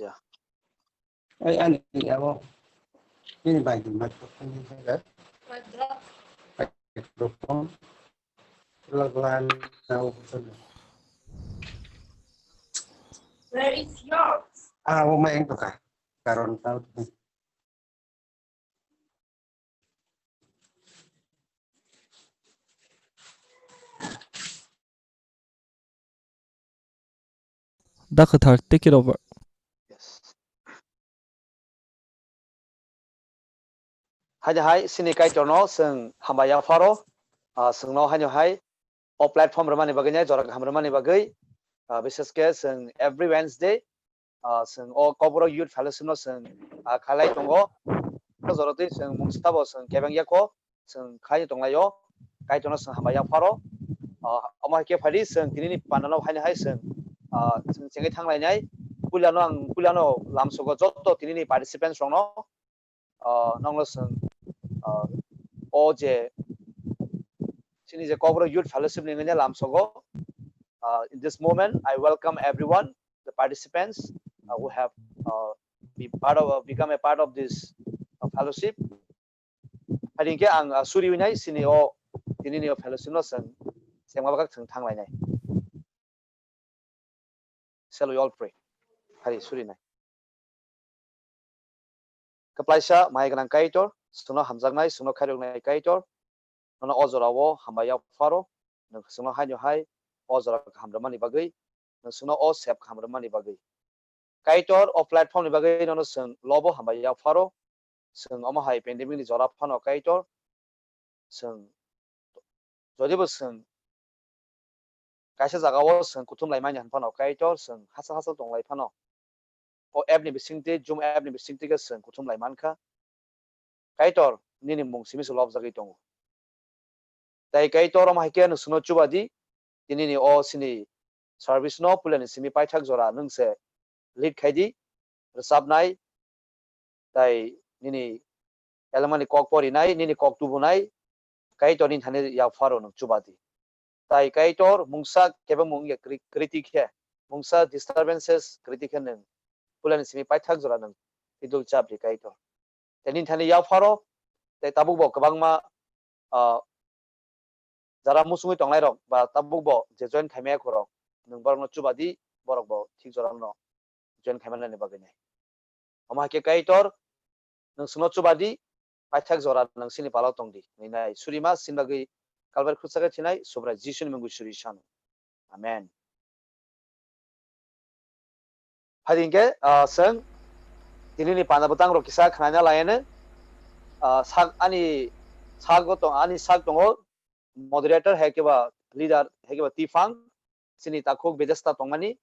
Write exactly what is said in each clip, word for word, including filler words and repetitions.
Yeah. Ai, ani abo. Ini bai di microphone ni jaga. Microphone. Lagu lain tahu betul. Where is yours? Ah, abo main tu ka. Karon tahu. Da Kwthar, take it over. Yes. Haino hai, sini Kaitorno chwng hambai yapharo, ah, chwngno haino hai, o platform rwmani bagwi nai, jora kaham rwmani bagwi, ah, bises khe chwng every Wednesday, ah, chwng o Kokborok Youth Fellowship no chwng, ah, khalai tongo. O jora twi chwng mungsa bo chwng kebeng yakho, chwng khlai tonglaio, Kaitorno chwng hambai yapharo. Ah, omo hai khe phai di, chwng tinini panda no haino hai chwng, ah, chwng chengwi thanglainai. Puilano ang, puilano lamsogo joto tinini participants rokno, ah, nokno chwng, ah, o je chini je Kokborok Youth Fellowship ni wngya lamsogo. Ah, in this moment, I welcome everyone, the participants, uh, who have, uh, be part of, uh, become a part of this, uh, fellowship. Hai hwnkhe ang, ah, suri winai sini o tinini o fellowship no chwng chengma bwkhak chwng thanglainai. Shall we all pray? Hari suri nai. Kwplaisa maya gwnang Kaitor, chwngno hamjaknai, chwngno khairoknai Kaitor, nono o jorao hambai yapharo, nwng chwngno haino hai o jora kaham rwmani bagwi, nwng chwngno o sep kaham rwmani bagwi. Kaitor, o platform ni bagwi nono chwng lobo hambai yapharo, chwng omo hai pandemic ni jora phano Kaitor, chwng, jodibo chwng kaisa jagao chwng kuthum laimani hwn phano Kaitor, chwng hachal hachal tong lai phano, o app ni bisingtwi, Zoom app ni bisingtwi khe chwng kuthum lai mankha. Kaitor, nini mung simi se lobjagwi tongo. Tai Kaitor, omo hai khe nwng chwngno chuba di, tinini o chini service no puilani simi paithak jora nwng se lead khai di, rwchapnai, tai nini elemani kok porinai, nini kok tubunai, Kaitor nini thani yapharo nwng chuba di. Tai Kaitor mungsa kebengmung ya kri-, kriti khe, mungsa disturbances kriti khe nwng puilani simi paithak jora nwng idul chap di Kaitor. Tai nini thani yapharo, tai tabuk bo kwbangma, ah, jara muchungwi tongnai rok ba tabuk bo je join khaimaya khorok, nwng borokno chuba di, borok bo thik jora no join khaimanani bagwi nai. Omo hai khe Kaitor, nwng chwngno chuba di, paithak jora nwng chini palo tong di. Nini nai surima chini bagwi Kalvari khusa khe thinai Subrai Jisuni mungwi suri sano. Amen. Phai hwnkhe, ah, chwng tinini panda bwtang rok kisa khnaina laiyano, ah, sak ani sak o tong, ani sak tongo moderator hai khe ba leader hai khe ba Tifang, chini takhuk Bethesda tongmani,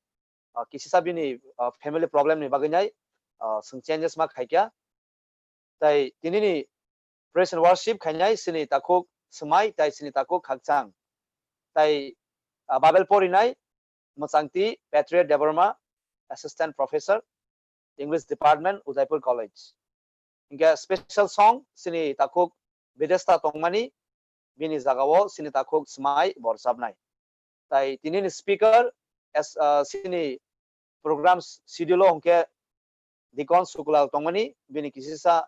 ah, kisisa bini, ah, family problem ni bagwi nai, ah, chwng changes ma khaikha. Tai tinini praise and worship khainai chini takhuk Swmai tai chini takhuk Khakchang. Tai, ah, Bible porinai mwchangtwi Patriot Debbarma, Assistant Professor, English Department, Udaipur College. Hingke special song chini takhuk Bethesda tongmani, bini jagao chini takhuk Swmai bo rwchapnai. Tai tinini speaker as, ah, chini program schedule o hwnkhe Deacon Sukulal tongmani, bini kisisa,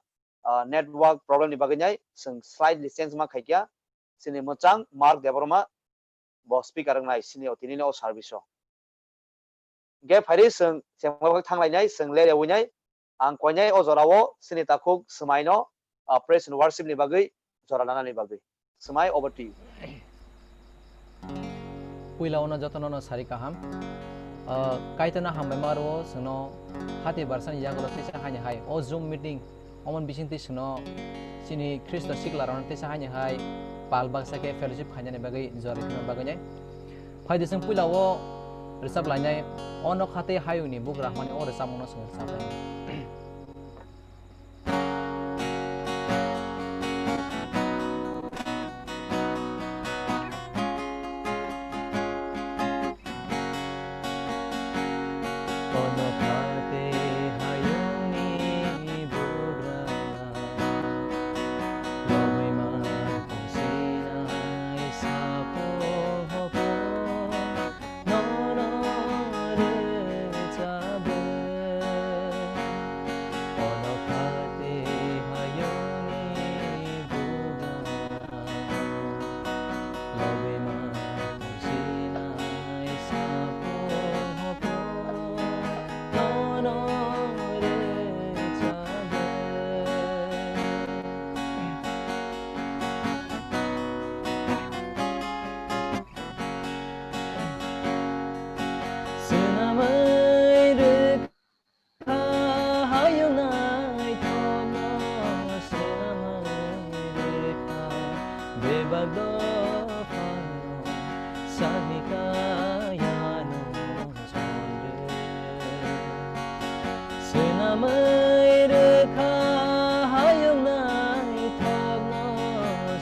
ah, network problem ni bagwi nai chwng slightly change ma khaikha. Chini mwchang Mark Debbarma bo speaker wngnai chini o tinini o service o. Hingke phai di chwng chengma bai thanglainai, chwng lerewinai, ang koinai o jorao chini takhuk Swmaino, ah, praise and worship ni bagwi jora nanani bagwi. Swmai, over to you. Puila ono jotono no sari kaham. Ah, Kaitorno hambai ma rwo, chwngno hati barsani yagulo teisa haini hai o Zoom meeting omon bisingtwi chwngno chini Khristo siklarokno teisa haini hai pal baksa khe fellowship khainani bagwi jora rwna bagwi nai. Phai di chwng puila o rwchap lainai, o nokha tei hayungni bugra hwnmani o rwchapmungno chwng rwchap lainai. Amai rwkha hayung naithokno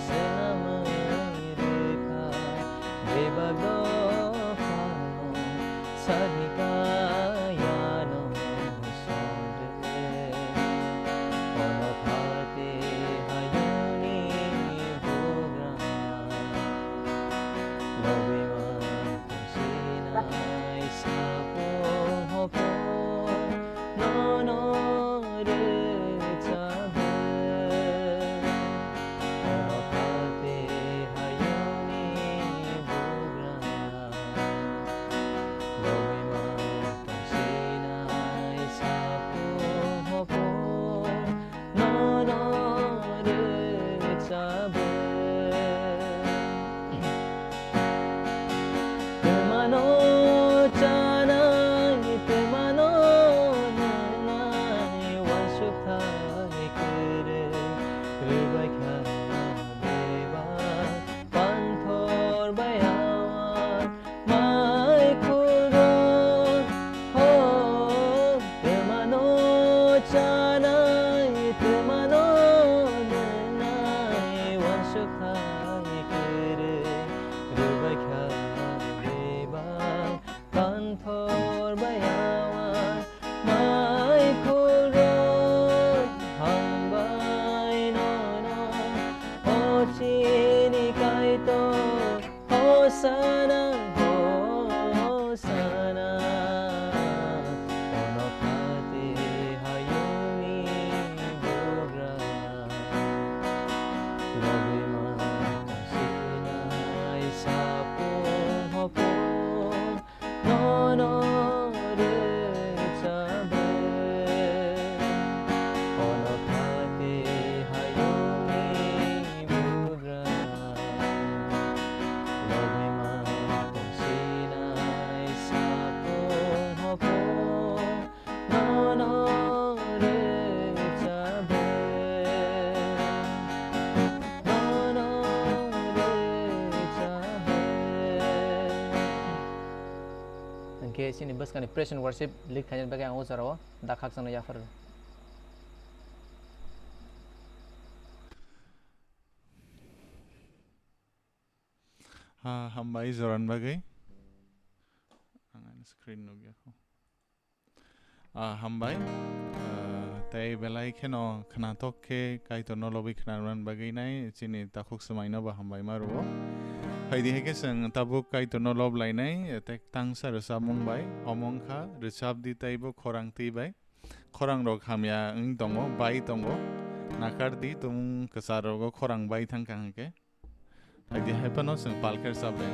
swnamwi rwkha bebak dophano sani kayano sodre. Ono khati hayungni bugra lobima Sinai sapung hopung nono rwchapwi. Ono khati hayungni bugra lobima Sinai sapung hopung nono rwchapwi. Twmano chanai, twmano nwngnai, uansukthai kwrwi rwbaikha bebak panthor bai awan. Mai khulrok, ho, twmano chanai, twmano nwngnai, uansukthai kwrwi rwbaikha bebak panthor bai awan. Mai khulrok, hambai nono, o chini Kaitor. Hosana, Hosana, ono khati hayungni bugra. Lobima Sinai sapung hopung nono rwchapwi. Ono khati hayungni bugra. Lobima Sinai sapung hopung nono rwchapwi. Nono rwchapwi. Hwnkhe chini bwskangni praise and worship lead khainani bagwi ang o jorao da khakchangno yaphar rw. Ha, hambai jorani bagwi. Ang ani screen nukya kho. Ah, hambai. Ah, tei belai kheno khnathok khe Kaitorno lobwi khnarwna bagwi nai chini takhuk swmaino bo hambai ma rwo. Phaidi hai khe chwng tabuk Kaitorno lob lainai, tei tangsa rwchapmung bai, omo wngkha rwchap di teibo khorang twi bai. Khorang rok hamya wng tongo, bai tongo. Nakar di tumung kwchar rogo khorang bai thang kha hwnkhe. Phaidi hai phano chwng palkhe rwchap lai.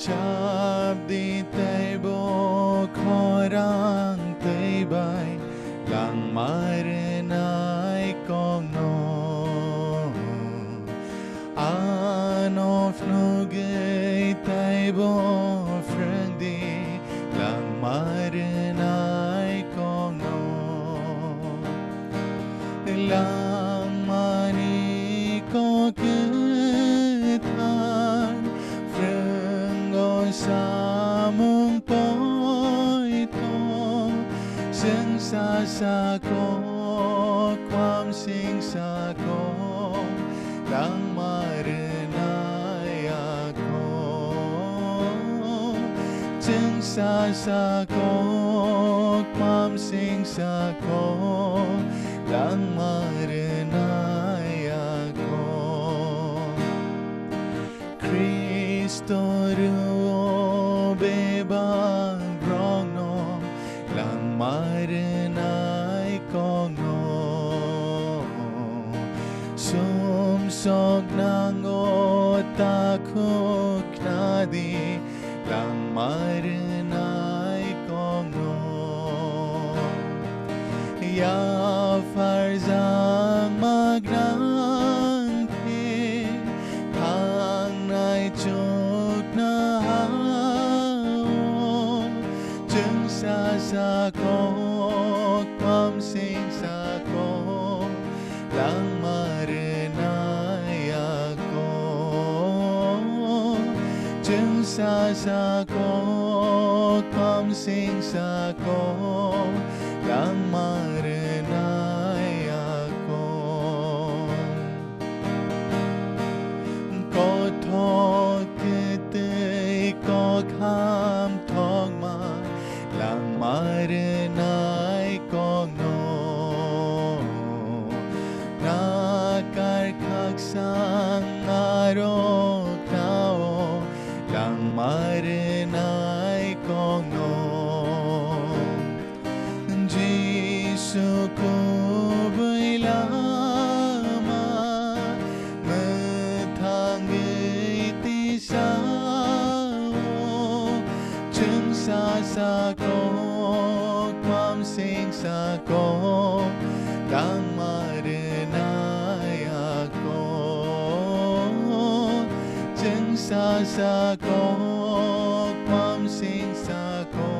Chap di teibo khorang twi bai langma rwnai kokno. Ano phunugwi teibo phrwngdi langma rwnai kokno. Langmani kok kwthar phrwngo samung poito. Chwng sasa kok kwmsing sako langma rwnai ako. Chwng sasa kok kwmsing sako langma rwnai ako. Khristo rwo bebak rokno langma rwnai kokno. Sumsok nango takhuk khnadi langma rwnai kokno. Yapharjak magnang khe thangnai chuknoha-o. Chwng sasa kok kwmsing sako langma Sasa kok pamsing sako langma rwnai ako. Kothok kwtwi kokham thokma langma rwnai kokno. Nakar khaksa aro khao langma rwnai kokno. Jisu kubui lama mwthangwi tisao. Chwng sasa kok pamsing sako langma rwnai ako. Chwng sasa kok pamsing sako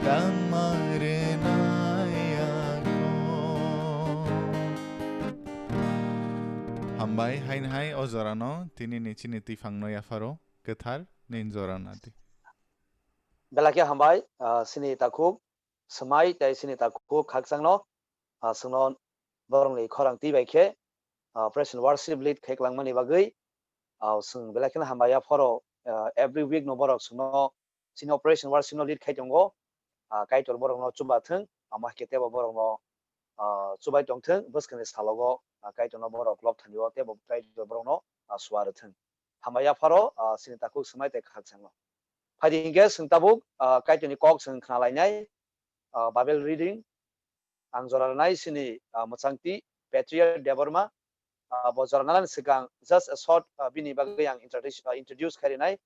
langma rwnai ako. Hambai hain hai o jorano tini ni chini twiphang no yapharo kwthar nin jora nadi. Belai khe hambai, ah, chini takhuk swmai tei chini takhuk khakchangno, ah, chwngno borokni khorang twi bai khe, ah, praise and worship lead khe kwlangmani bagwi, ah, chwng belai kheno hambai yapharo, ah, every week no borok chwngno chini praise and worship no lead khai tongo, ah, Kaitor borokno chuba thung, amo hai khe teibo borokno, ah, chubai tong thung, bwskangni salogo, ah, Kaitorno borok lobthani o teibo Kaitor borokno, ah, suarwi thung. Hambai yapharo, ah, chini takhuk swmai tei khakchangno. Phaidi hinkhe chwng tabuk, ah, Kaitorni kok chwng khna lainai, ah, Bible reading. Ang jora rwnai chini, ah, mwchangtwi Patriarch Debbarma, ah, bo jora nanani swkang just a short, ah, bini bagwi ang introduce, ah, introduce khai rwnai.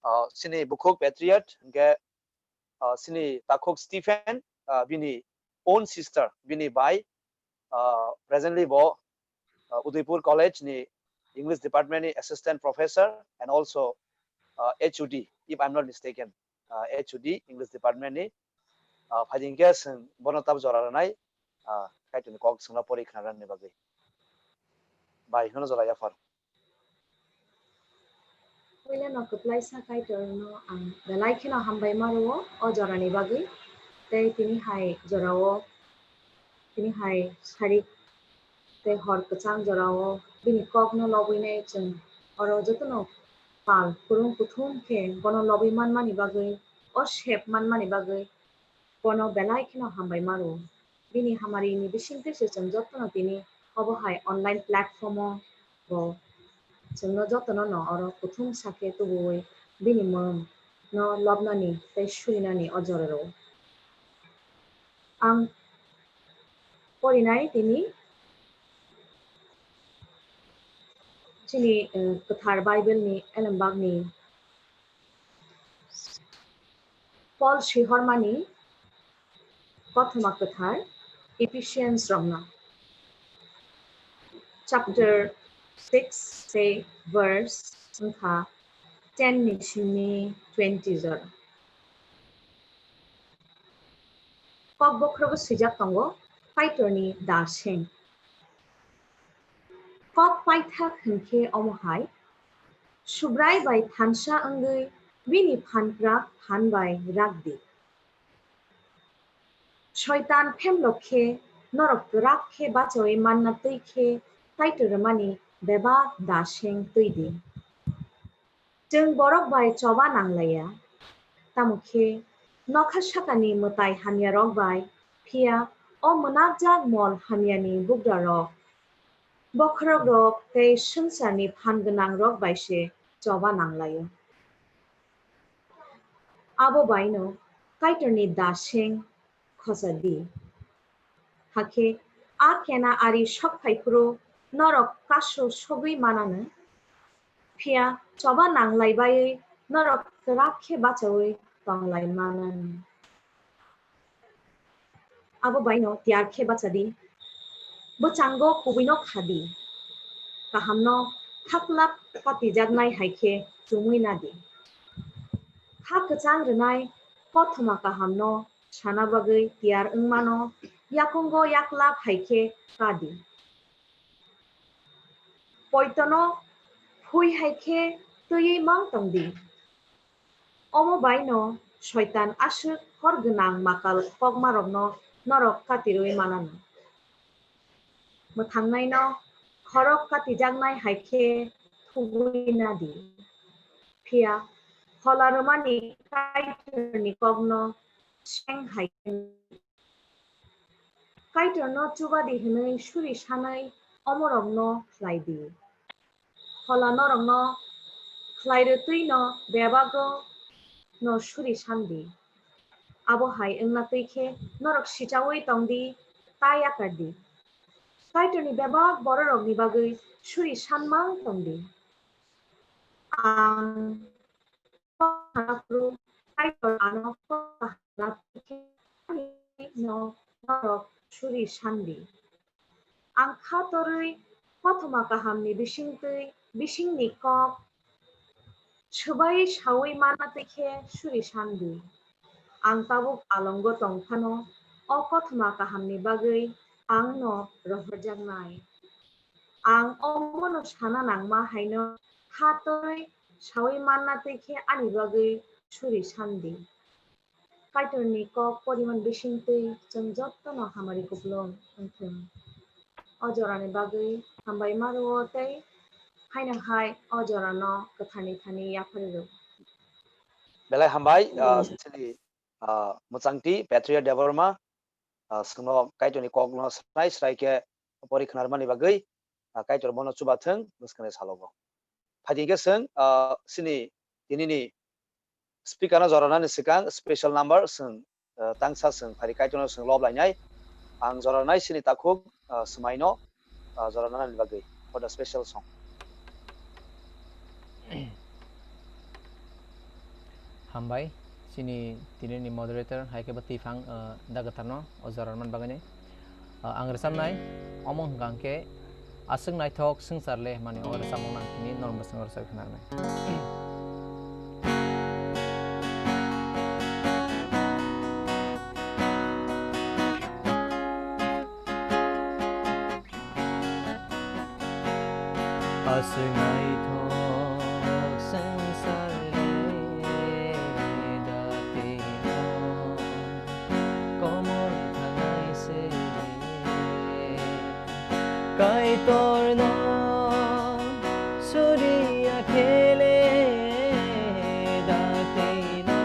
Ah, chini bukhuk Patriarch, hinkhe, ah, chini takhuk Stephen, ah, bini own sister, bini bai, ah, presently bo, ah, Udaipur College ni English Department ni Assistant Professor and also, ah, H O D, if I'm not mistaken, ah, H O D English Department ni, ah, phaidi hinkhe chwng bono tab jora rwnai, ah, Kaitorni kok chwngno pori khna rwnani bagwi. Bai, nono jora yaphar. Puila no kwplaisa Kaitor no ang belai kheno hambai ma rwo o jora ni bagwi. Tei tini hai jora o, tini hai sarik tei hor kwchang jora o bini kok no lobwi nai chwng oro joto no pal kwrwng kuthum khe bono lobwi man mani bagwi, o sep man mani bagwi bono belai kheno hambai ma rwo. Bini hamari ni bising twi se chwng joto no tini obo hai online platform o bo chwngno jotono no oro kuthum sakhe tubuwi bini mung no lobnani tei surinani o jora rwo. Ang porinai tini chini, eh, kwthar Bible ni elembak ni Paul sihormani kothoma kwthar Ephesians rokno. Chapter six se verse wngkha ten ni simi twenty jora. Kok bokhorogo swijak tongo, Kaitorni da seng. Kok paithak hwnkhe omo hai, Subrai bai thansa wngwi bini phan kwrak phan bai rak di. Soitan phemlok khe norok kwrak khe bachaui manna twi khe Kaitor rwmani bebak da seng twi di. Chwng borok bai choba nanglaiya, tamo khe nokha sakani mwtai hamyarok bai, phiya o mwnakjak mol hamyani bugrarok, bokhorokrok tei swngcharni phan gwnangrok bai se choba nanglaio. Abo baino Kaitorni da seng khosa di. Hakhe a kena ari sok phai phuru norok kaso sogwi mananw, phiya choba nanglai baiwi norok kwrak khe bachaui tonglai mananw. Abo baino tiyar khe bacha di, bwchango kubuino kha di, kahamno thaklap patijaknai hai khe chumui na di. Kha kwchang rwnai kothoma kahamno sana bagwi tiyar wngmano yakungo yaklap hai khe ka di. Poitono phui hai khe twiwi mang tong di. Omo bai no Soitan aswk hor gwnang makal kokmarokno norok katirwi manano. Mwthangnaino khorok katijaknai hai khe thugwi na di. Phiya phola rwmani Kaitorni kokno seng hai khe Kaitorno chuba di hwnwi suri sanwi omorokno khlai di. Phola norokno khlai rwtwi no bebago no suri san di. Abo hai wngna twi khe norok sichaui tong di, ta yakar di. Kaitorni bebak bororokni bagwi suri sanmang tong di. Ang Kaitor ano no norok suri sandi. Ang kha torwi kothoma kahamni bisingtwi, bisingni kok swbai saui manna twi khe suri sandi. Ang tabuk alongo tong phano o kothoma kahamni bagwi ang no rohorjaknai. Ang omono sana nangma haino kha torwi saui manna twi khe ani bagwi suri sandi. Kaitorni kok poriman bisingtwi chwng jotono hamari kupulung wngthung. O jorani bagwi hambai ma rwo tei haino hai o jorano kwtharni thani yapharwi rw. Belai hambai, ah, chini, ah, mwchangti Patriot Debbarma, ah, chwngno Kaitorni kokno srai srai khe pori khwnarmani bagwi, ah, Kaitor bono chubathwng bwskangni salogo. Phaidi khe chwng, ah, chini tinini speaker no joranani swkang special number chwng, ah, tangsa chwng phari Kaitorno chwng lob lainai. Ang joranai chini takhuk, ah, swmaino, ah, joranani bagwi for the special song. Hambai, chini tinini moderator, hai khe bo twiphang, ah, da kwtharno o joranmani bagwini. Ah, ang rwchapnai, omo hwnkha hwnkhe, Aswk naithok swngchar le hwnmani o rwchapmung nang tini norok bwskango rwchapwi khna rwnai. Aswk naithok swngchar le da tei no komor thangnai se. Kaitorno suriya khele da tei no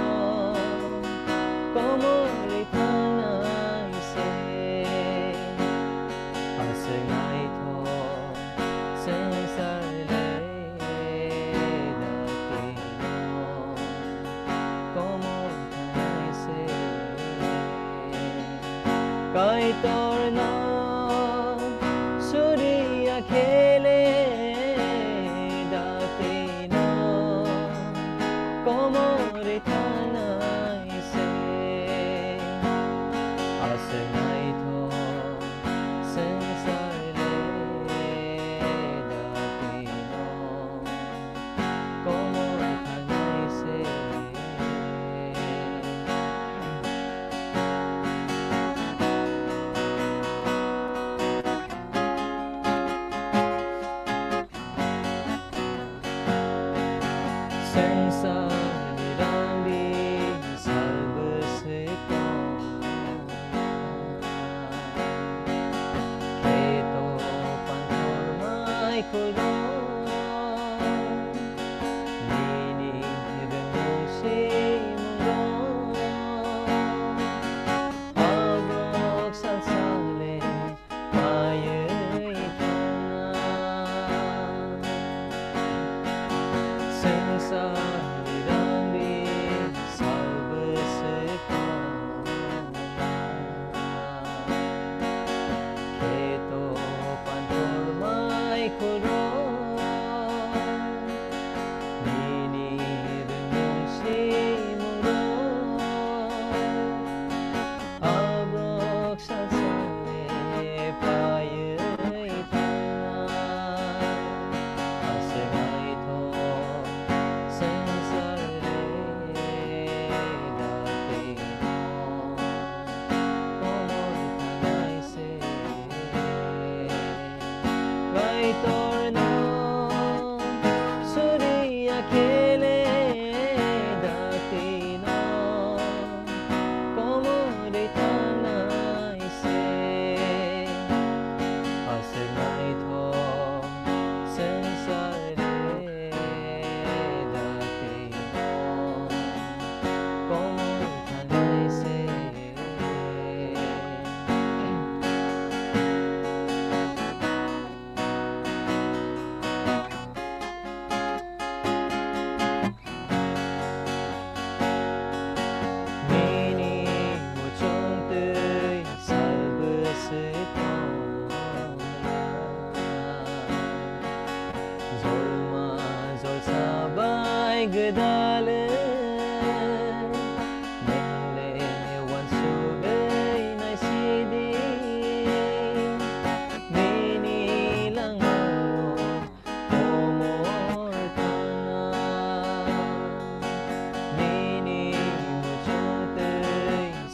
komor thangnai se. Aswk naithok swngchar le da tei no komor thangnai se. Kaitorno suriya khele da tei no komor thangnai se. Aswk naithok swngchar le da tei no komor thangnai se. Gwdalwi nwng le uansugwi naisidi, nini langmano komor thangna, nini muchungtwi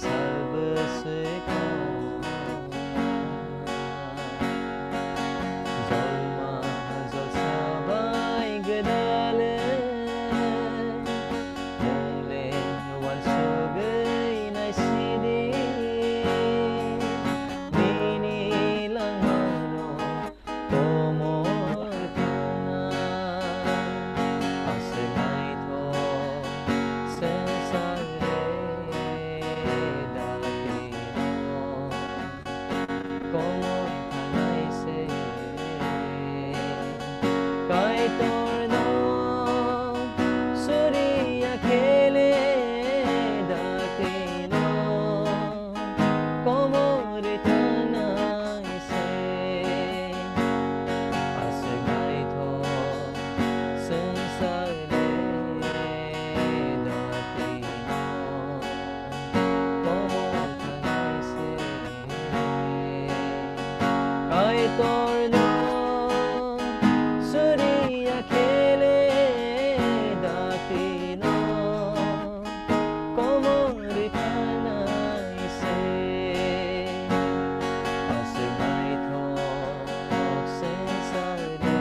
salbwswi thangna. Jolma jolsa bai gwdalwi nwng le uansugwi naisidi, nini langmano komor thangna. Aswk naithok swngchar le daktino komor thangnai se. Kaitorno suriya khele daktino komor thangnai se. Aswk naithok swngchar le daktino komor thangnai se. Kaitorno suriya khele daktino komor thangnai se. Aswk naithok swngchar le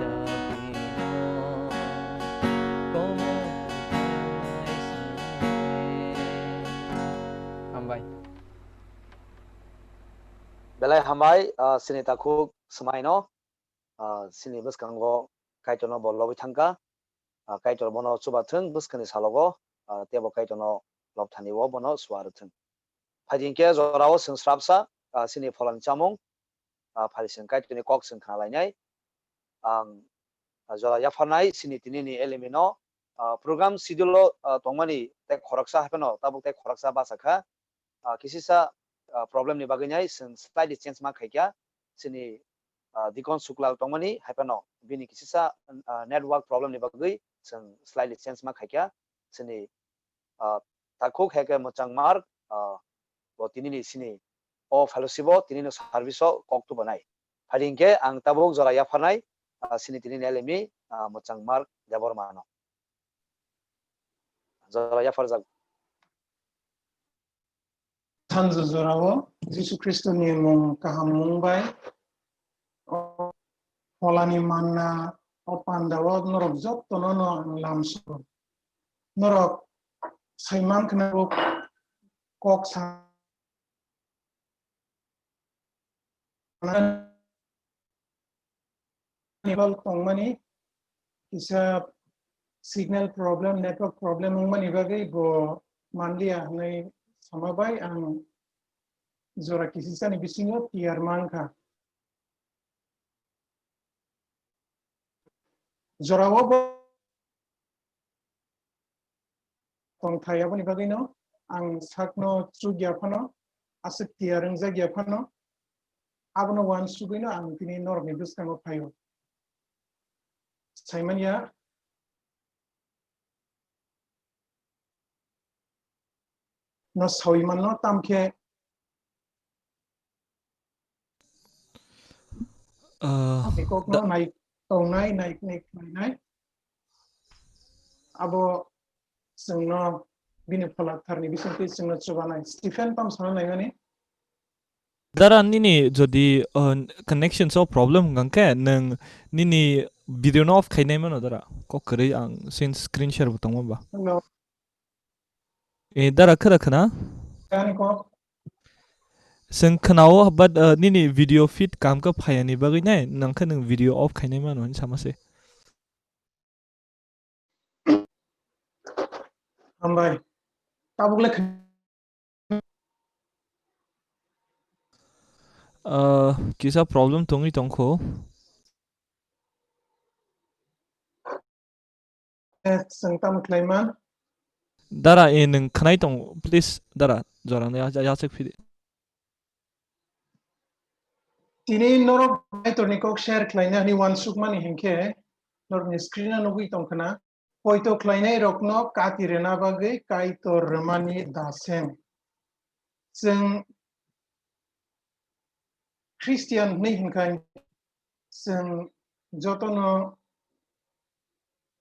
daktino komor thangnai se. Hambai. Belai hambai, ah, chini takhuk swmaino, ah, chini bwskango Kaitorno bo lobwi thangkha. Ah, Kaitor bono chubathwng bwskangni salogo, ah, teibo Kaitorno lobthani o bono suarwthwng. Phaidi hinkhe jorao chwng srapsa, ah, chini pholani chamung, ah, phaidi chwng Kaitorni kok chwng khnalainai. Ang, ah, jora yapharnai chini tinini elemino, ah, program schedule o, ah, tongmani tei khoroksa haiphano tabuk tei khoroksa bachakha. Ah, kisisa, ah, problem ni bagwi nai chwng slightly change ma khaikha. Chini, ah, Dikon Suklal tongmani haiphano bini kisisa, ah, network problem ni bagwi chwng slightly change ma khaikha. Chini, ah, takhuk hai khe mwchang Mark, ah, bo tinini chini o fellowship o tinini service o kok tubanai. Phaidi hinkhe ang tabuk jora yapharnai, ah, chini tinini elemi, ah, mwchang Mark Debbarma no. Jora yapharjak. Sanjak jorao Jisu Khristoni mung kaham mung bai o pholani manna o pandao norok jotono no ang lamsao. Norok saiman khna kok sa Available tongmani kisa signal problem, network problem wngmani bagwi bo manliya hwnwi sama bai ang jora kisisani bisingo tiyar mankha. Jorao bo tongthai, aboni bagwino ang sakno chukya phano, aswk tiyar wngjak ya phano, abono uansugwino ang tini norokni bwskango phaio. Saimanya no sawi manno, tamkhe Ah, kokno da- nai tongnai, nai, nai, nai, nai. Abo chwngno bini phola tharni bisingtwi chwngno chubanai. Stephen, tamo sana naimani? Dara, nini jodi, uh, connection so problem hwnkhe nwng nini video no off khainai mano dara. Kok kwrwi ang sin screen share bo tongma ba. Hello. Eh, dara, khwra khwna? Ani kok. Chwng khwnao, but, uh, nini video feed kam khe phaiya ni bagwi nai, nang khe nwng video off khainai mano hinwi sama se. Hambai. Tabuk le kh- Uh, kisa problem tongwi tongkho. Eh, chwng tamo khlaiman? Dara, eh, nwng khwnai tong, please, dara, jorano ya-, ya-, yachak phidi. Tini norok Kaitorni kok share khlaina hwnwi uansukmani hinkhe, norokni screen o nugwi tongkhwna, poito khlainairokno kati rwna bagwi Kaitor rwmani daseng. Chwng Christian hwnwi hwnkha chwng jotono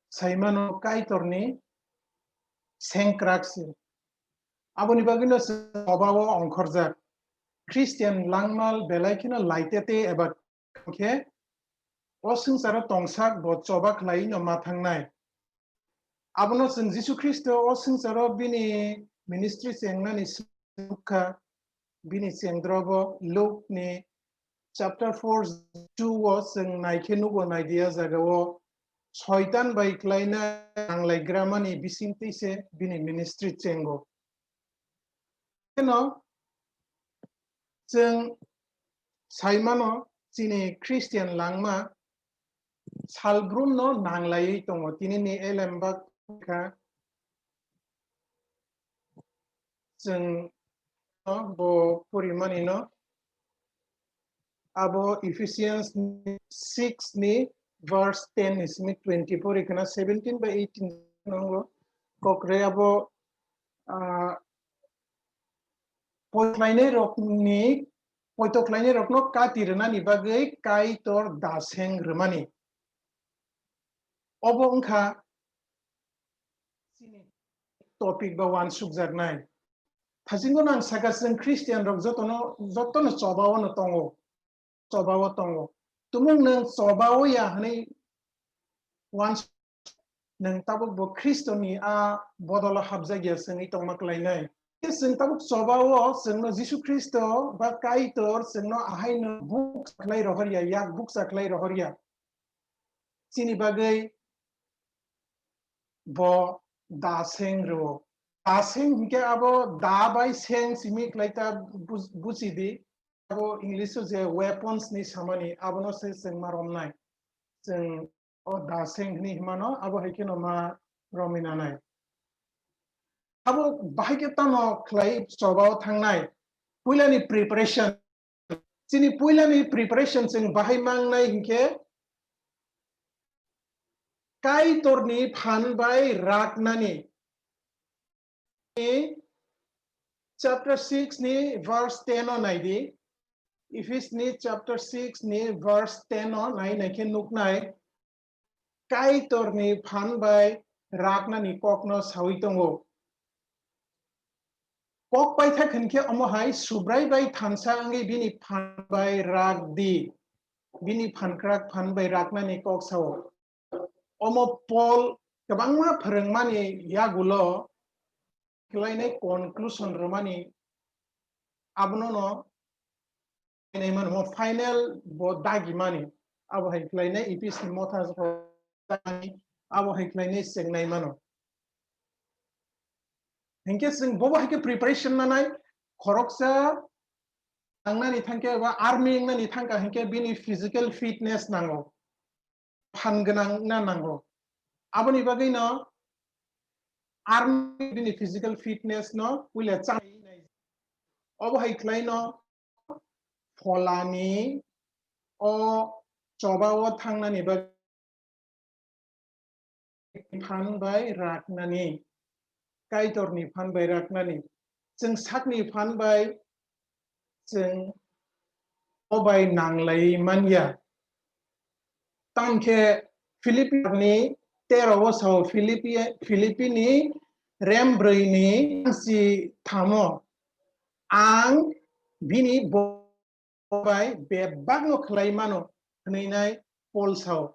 saimano Kaitorni sengkrak se. Aboni bagwino chwng choba-o ongkhorjak. Christian langma belai kheno laitete eba khe o swngcharo tongsak bo choba khlai no ma thangnai. Abono chwng Jisu Khristo o swngcharo bini ministry chengnani swngkha, bini chengdrobo Luke ni chapter four two o chwng naikhe nugo naidiya jagao Soitan bai khlaina nanglaigra mani bisingtwi se bini ministry chengo. Kheno chwng saimano chini Christian langma salbrumno nanglaiwi tongo. Tinini elembak kha chwng bo porimanino abo Ephesians six ni verse ten ni simi twenty-four ikhana seventeen by eighteen nongo kokre abo, ah, poito khlainairokni, poito khlainairokno kati rwnani bagwi Kaitor daseng rwmani. Obo wngkha chini topic ba uansukjaknai. Thasingo nang saka chwng Christian rok jotono, jotono chobao no tongo. Chobao tongo. Tumung nwng chobao ya hwnwi uans-, nwng tabuk bo Khristoni a bodolo habjakya chwngwi tongma klainai. Chwng tabuk chobao chwngno Jisu Khristo ba Kaitor chwngno ahaino bukcha khlai rohorya, yak bukcha khlai rohorya. Chini bagwi bo da seng rwo. Da seng hinkhe abo da bai seng simi khlai ta bus-, busi di. Abo English o je weapons ni samani abono se chwng ma romnai. Chwng o da seng hwnwi himano abo hai kheno ma romwi nanai. Abo bahai khe tamo khlai chobao thangnai. Puilani preparation. Chini puilani preparation chwng bahai mangnai hinkhe Kaitorni phan bai raknani. Chapter six ni verse ten o naidi. Ephes ni chapter six ni verse ten o nai naikhe nuknai. Kaitorni phan bai raknani kokno sawi tongo. Kok paithak hinkhe omo hai Subrai bai thansa wngwi bini phan bai rak di. Bini phankrak phan bai raknani kok sao. Omo Paul kwbangma phwrwngmani yagulo khlainai conclusion rwmani abono no khlainai mano, mo final bo dagi mani abo hai khlainai Ephes ni motha abo hai khlainai chengnai mano. Hinkhe chwng bobo hai khe preparation nanai khoroksa tangnani thangkhe ba army wngnani thangkha hinkhe bini physical fitness nango. Phan gwnang na nango. Aboni bagwi no army bini physical fitness no puila chai nai. Obo hai khlai no pholani o choba o thangnani bagwi phan bai raknani, Kaitorni phan bai raknani, chwng sakni phan bai chwng o bai nanglai manya. Tamkhe Philippi ni tero o sao, Philippi, Philippi ni rem brwi ni si thamo, ang bini bo bai bebakno khlai mano hwnwi nai Paul sao.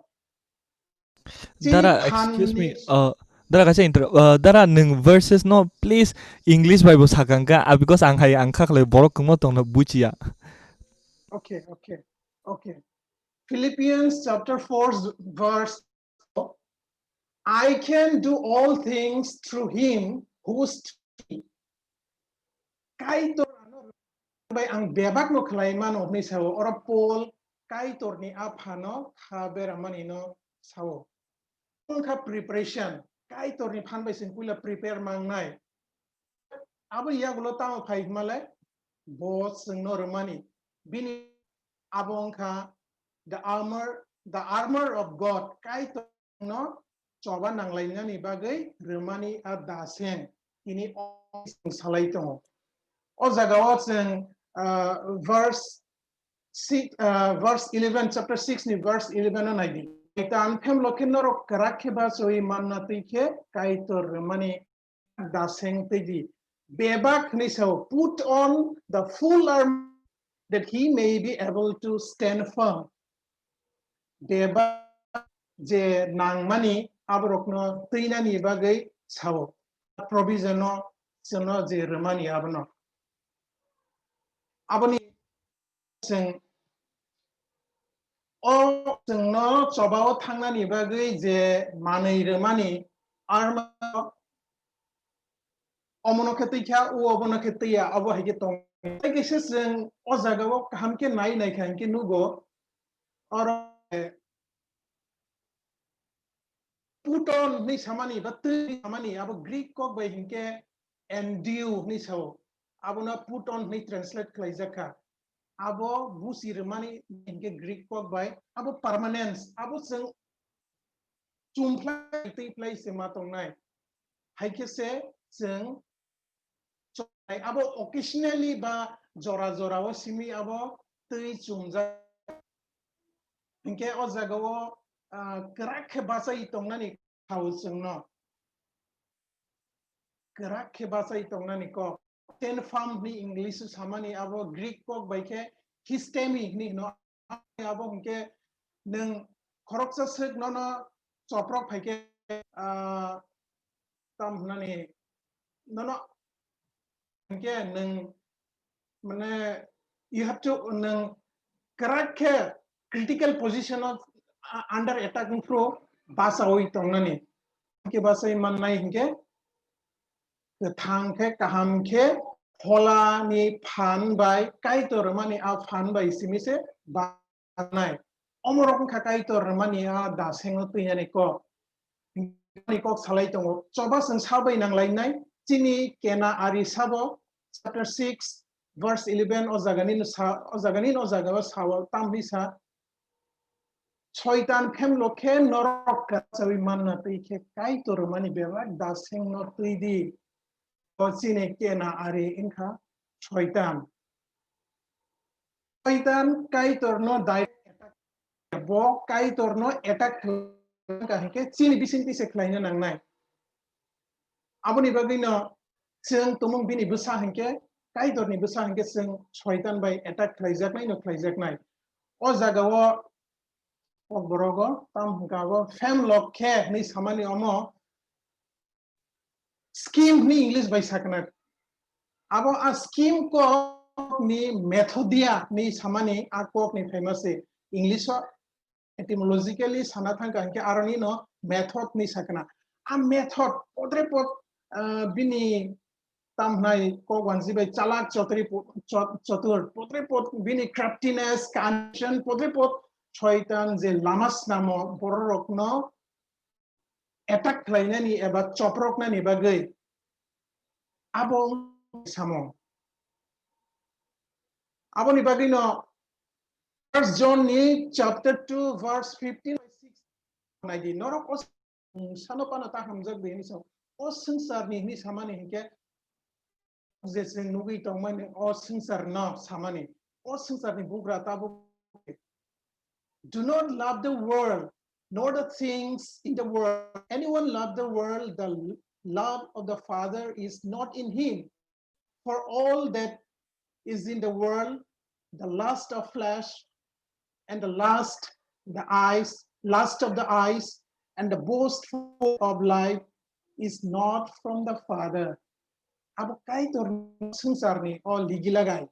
Chini Dara, phan excuse me, ni uh, Dara kaisa inter-, uh, Dara nwng verses no please English bai bo sakang ka, ah, because ang hai ang kha khlai borok kwma tongno buchiya. Okay, okay, okay. Philippians chapter four verse, "I can do all things through him who strengthens me." Kaitor ano bai ang bebak no khlai mano hwnwi sao. Oro Paul Kaitor ni a phano kha beramani no sao. Wngkha preparation. Kaitor ni phan bai chwng puila prepare mangnai. Abo yagulo tamo phai himale bo chwngno rwmani. Bini abo wngkha the armor, the armor of God. Kaitor no choba nanglainani bagwi rwmani a daseng tini o salai tongo. O jagao chwng, ah, verse six, ah, verse eleven, chapter six ni verse eleven o naidi. Kaitor phemlo khe norok kwrak khe bachawi manna twi khe Kaitor rwmani daseng twi di. Bebak hwnwi sao, "Put on the full armor that he may be able to stand firm." Bebak je nangmani aborokno twinani bagwi sao. Provision no chwngno je rwmani abono. Aboni chwng o chwngno chobao thangnani bagwi je manwi rwmani armor omono khe twi kha, u obono khe twi ya, abo hai khe tong. Tei kaisa chwng o jagao kaham khe nai nai kha hinkhe nugo oro put on hwnwi samani ba twi samani abo Greek kok bai hinkhe enduo hwnwi sao. Abono put on hwnwi translate khlaijak kha. Abo busi rwmani hinkhe Greek kok bai abo permanence, abo chwng chumphla twi phlai se ma tongnai. Hai khe se chwng chonai abo occasionally ba jora jora o simi abo twi chumjak. Hinkhe o jaga o, ah, kwrak khe bachai tongnani khao chwngno. Kwrak khe bachai tongnani kok. Stand firm hwnwi English o samani abo Greek kok bai khe histemi hwnwi hino. Abo hwnkhe nwng khoroksa swk nono choprok phaikhe, ah, tam hwnani nono hwnkhe nwng mane you have to nwng kwrak khe critical position o, ah, under attack wngphru bachawi tongnani. Hwnkhe bachai mannai hwnkhe kwthang khe kaham khe pholani phan bai Kaitor rwmani a phan bai simi se ba-, nai. Omorok wngkha Kaitor rwmani a dasengo twinani kok. Ni kok salai tongo. Choba chwng sabai nanglainai. Chini kena ari sabo chapter six verse eleven o jagani no sa, o jagani no jagao sao tamni sa. Soitan phemlo khe norok kachawi manna twi khe Kaitor rwmani bebak dasengno twi di. O chini kena ari wngkha Soitan. Soitan Kaitorno direct attack, bo Kaitorno attack khlai kha hinkhe chini bisingtwi se khlaina nangnai. Aboni bagwino chwng tumung bini bwsa hinkhe, Kaitorni bwsa hinkhe chwng Soitan bai attack khlaijaknai no khlaijaknai. O jagao Kokborogo tam hwnkha abo phemlo khe hwnwi samani omo scheme hwnwi English bai sakna. Abo a scheme kok ni methodia hwnwi samani a kok ni phaima se English o etymologically sana thangkha hinkhe aroni no method hwnwi sakna. A method potre pot, ah, bini tam hwnai kok wanji bai chalak chotri po-, chot-, chotur potre pot bini craftiness, cunning, potre pot Soitan je lama snamo bororokno attack khlainani eba choproknani bagwi abo samung. Aboni bagwino First John ni chapter two verse fifteen by sixteen naidi, norok o sano pano ta hamjak di hinwi sa, o swngcharni hinwi samani hinkhe je chwng nugwi tongmani o swngcharno samani, o swngcharni bugra tabuk. Do not love the world, nor the things in the world. Anyone love the world, the love of the Father is not in him. For all that is in the world, the lust of flesh, and the lust, the eyes, lust of the eyes, and the boastful of life is not from the Father. Abo Kaitor swngcharni o ligilagai.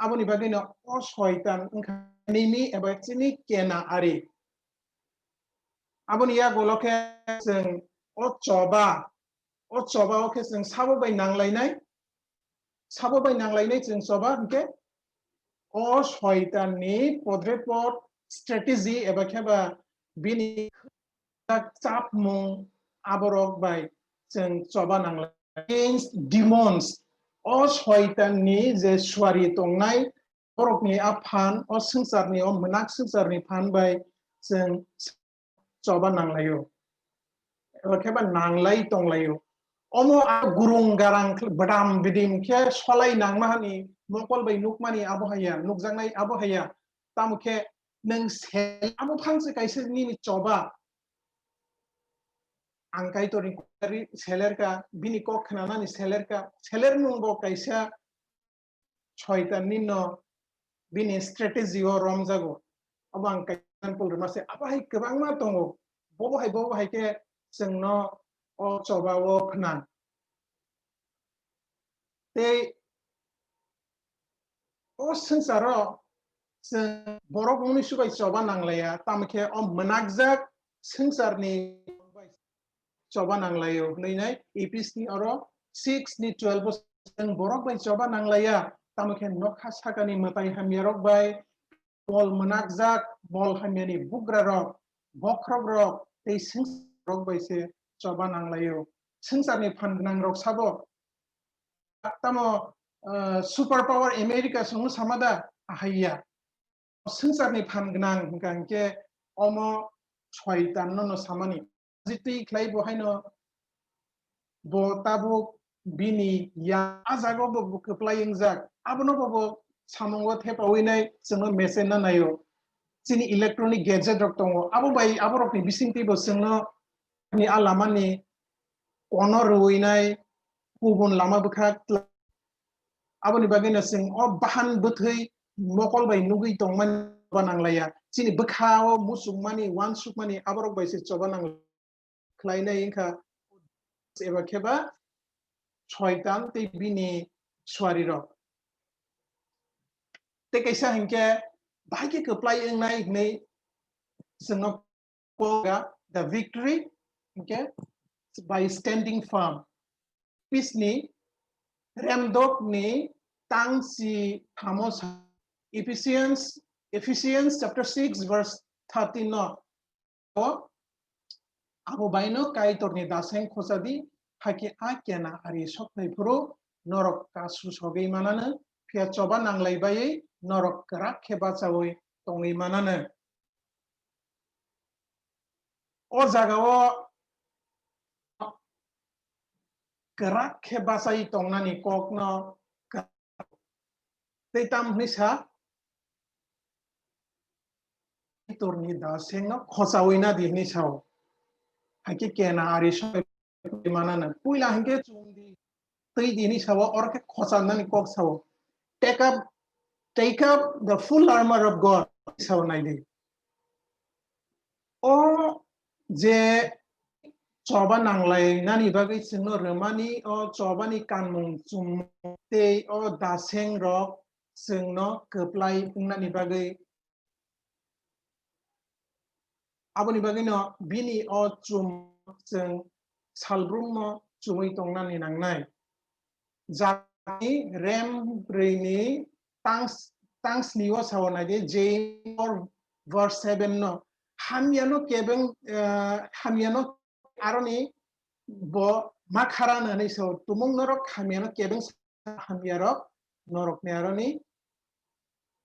Aboni bagwino o Soitan wngkha enemy eba chini kena ari. Aboni yagulo khe chwng o choba, o choba o khe chwng sabo bai nanglainai, sabo bai nanglainai chwng choba hinkhe o Soitan ni podre pod strategy eba khe ba bini chapmung aborok bai chwng choba nanglai. Against demons, o Soitan ni je suari tongnai, borokni a phan, o swngcharni, o mwnak swngcharni phan bai chwng choba nanglaio. Eba khe ba nanglai tonglaio. Omo a gurung garang khe bwdam bidim khe solai nangma hani mokol bai nukmani abo haya, nukjaknai abo haya. Tamo khe nwng se abo phangse kaisa nini choba. Ang Kaitorni kwthari selerka, bini kok khnanani selerka, seler nwng bo kaisa Soitan nino bini strategy o romjago. Abo ang kaisa example rwma se, abo hai kwbangma tongo. Bobo hai, bobo hai khe chwngno o choba o phnang. Tei o swngcharo chwng borok mwnwi subai choba nanglaiya, tamo khe o mwnakjak swngcharni choba nanglaio hwnwi nai Ephes ni oro six ni twelve o chwng borok bai choba nanglaiya, tamo khe nokha sakani mwtai hamyarok bai, mol mwnakjak, mol hamyani bugrarok, bokhrokrok tei swngcharrok bai se choba nanglaio. Swngcharni phan gwnangrok sabo, tamo, ah, super power America chwngno sama da? Ahaiya. Swngcharni phan gwnang hwnkha hinkhe omo Soitanno no samani. Jitwi khlai bo haino bo tabuk bini ya a jaga bo bo kwplai wngjak. Abono bo bo samungo thepawi nai chwngno mesen na naio. Chini electronic gadget rok tongo. Abo bai aborokni bisingtwi bo chwngno ni a lamani kono rwinai kubun lama bwkha tla-, aboni bagwino chwng o bahan bwthwi mokol bai nugwi tongmani choba nanglaiya. Chini bwkha o muchungmani, uansukmani aborok bai se choba nang khlainai wngkha eba kheba Soitan tei bini suarirok. Tei kaisa hinkhe bahai khe kwplai wngnai hwnwi chwngno Koga, the victory, okay, by standing firm. Ephes ni remdok ni tangsi thamo sa-, Ephesians, Ephesians chapter six verse thirteen no. O, abo baino Kaitor ni daseng khosadi, hakhe a kena ari soknai phuru norok kasu sogwi manano, phiya choba nanglai baiwi norok kwrak khe bachaui tongwi manano. O jagao kwrak khe bachai tongnani kokno kwrak. Tei tam hwnwi sa, Kaitorni dasengno khochaui nadi hwnwi sao. Hakhe kena ari soi manana. Puila hinkhe chwng di, twi di hwnwi sao, oro khe khochanani kok sao. Take up, take up the full armor of God, sao naidi. O je choba nanglainani bagwi chwngno rwmani, o chobani kanmung chumung tei o dasengrok chwngno kwplai wngnani bagwi. Aboni bagwino bini o chum chwng salbrumno chumui tongnani nangnai. Jani rem brwini tang, tang snio sao naidi, James four verse seven no. Hamyano kebeng, eh, hamyano aroni bo makhara nani sao. Tumung norok hamyano kebeng hamyarok norokni aroni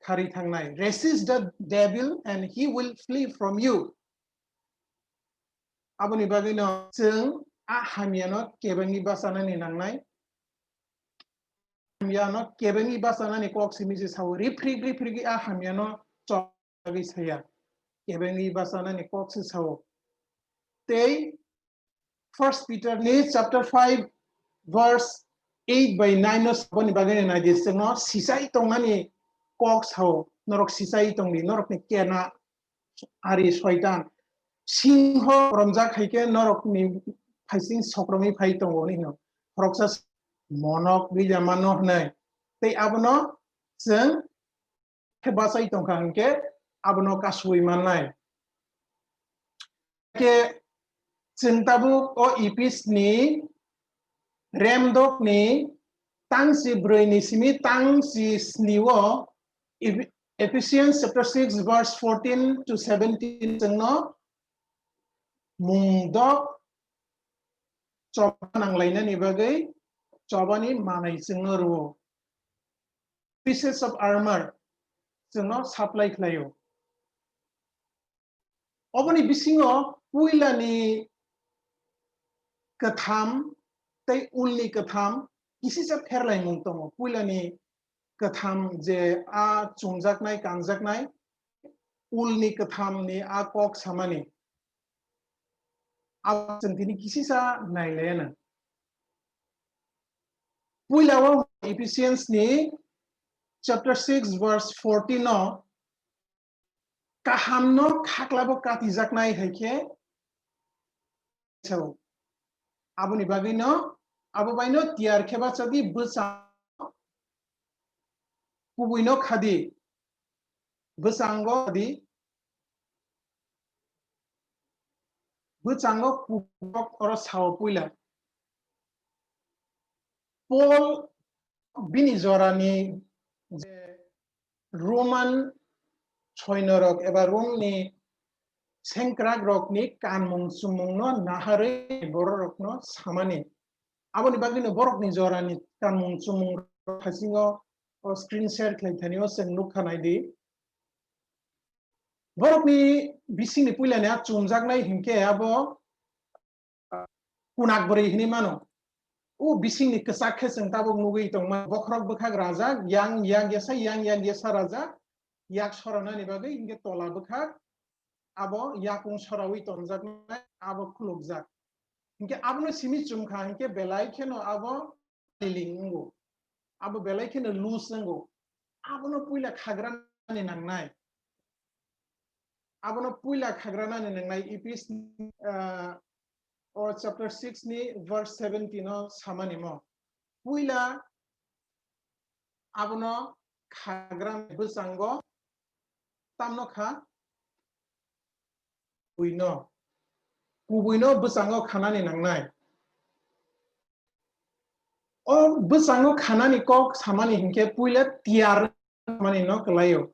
khari thangnai. Resist the devil and he will flee from you. Aboni bagwino chwng a hamyano kebengwi bachanani nangnai. Hamyano kebengwi bachanani kok simi se sao. Riprik, riprigwi a hamyano chobagwi saya. Kebengwi bachanani kok se sao. Tei First Peter ni chapter five verse eight by nine no saboni bagwi nai di, chwngno sisai tongnani kok sao, norok sisai tongdi, norokni kena ari soitan singho romjak hai khe norokni phaising sokromwi phai tongo hwnwi hino. Khoroksa monok gwijamano hwnwi. Tei abono chwng khe bachai tongkha hinkhe abono kasui mannai. Khe chwng tabuk o Ephes ni remdok ni tangsi brwi ni simi tangsi sni o Eph-, Ephesians chapter six verse fourteen to seventeen chwngno mungdok choba nanglainani bagwi chobani manai chwngno rwo. Pieces of armor chwngno supply khlaio. Oboni bisingo puilani kwtham tei ulni kwtham kisisa pherlaimung tongo. Puilani kwtham je a chumjaknai, kanjaknai, ulni kwthamni a kok samani. Abo chwng tini kisisa nailaiano. Puila o Ephesians ni chapter six verse fourteen no kaham no khaklabo katijaknai hai khe sao. Aboni bagwi no, abo bai no tiyar khe bachadi bwchang kubui no khadi. Bwchango di, bwchango kubok oro sao puila. Paul bini jorani je Roman soinorok eba Romni sengkrakrokni kanmung chumungno naharwi bororokno samani. Aboni bagwino borokni jorani kanmung chumung thasingo o screen share khlai thani o chwng nukha naidi. Borokni bisingni puilani a chumjaknai hinkhe abo kunak bwrwi hinwi mano. O bisingni kwchak khe chwng tabuk nugwi tongma, bokhorok bwkhak rajak, yang yak yasa, yang yak yasa rajak, yak soranani bagwi hinkhe tola bwkhak abo yakung sorawi tonjaknai, abo khulukjak. Hinkhe abono simi chumkha hinkhe belai kheno abo liling wngo. Abo belai kheno loose wngo. Abono puila khagranani nangnai. Abono puila khagranani nangnai. Ephes, ah, o chapter six ni verse seventeen o samani mo. Puila abono khagra bwchango tamno kha kubuino, kubuino bwchango khanani nangnai. O bwchango khanani kok samani hinkhe puila tiyar mani no kwlaio.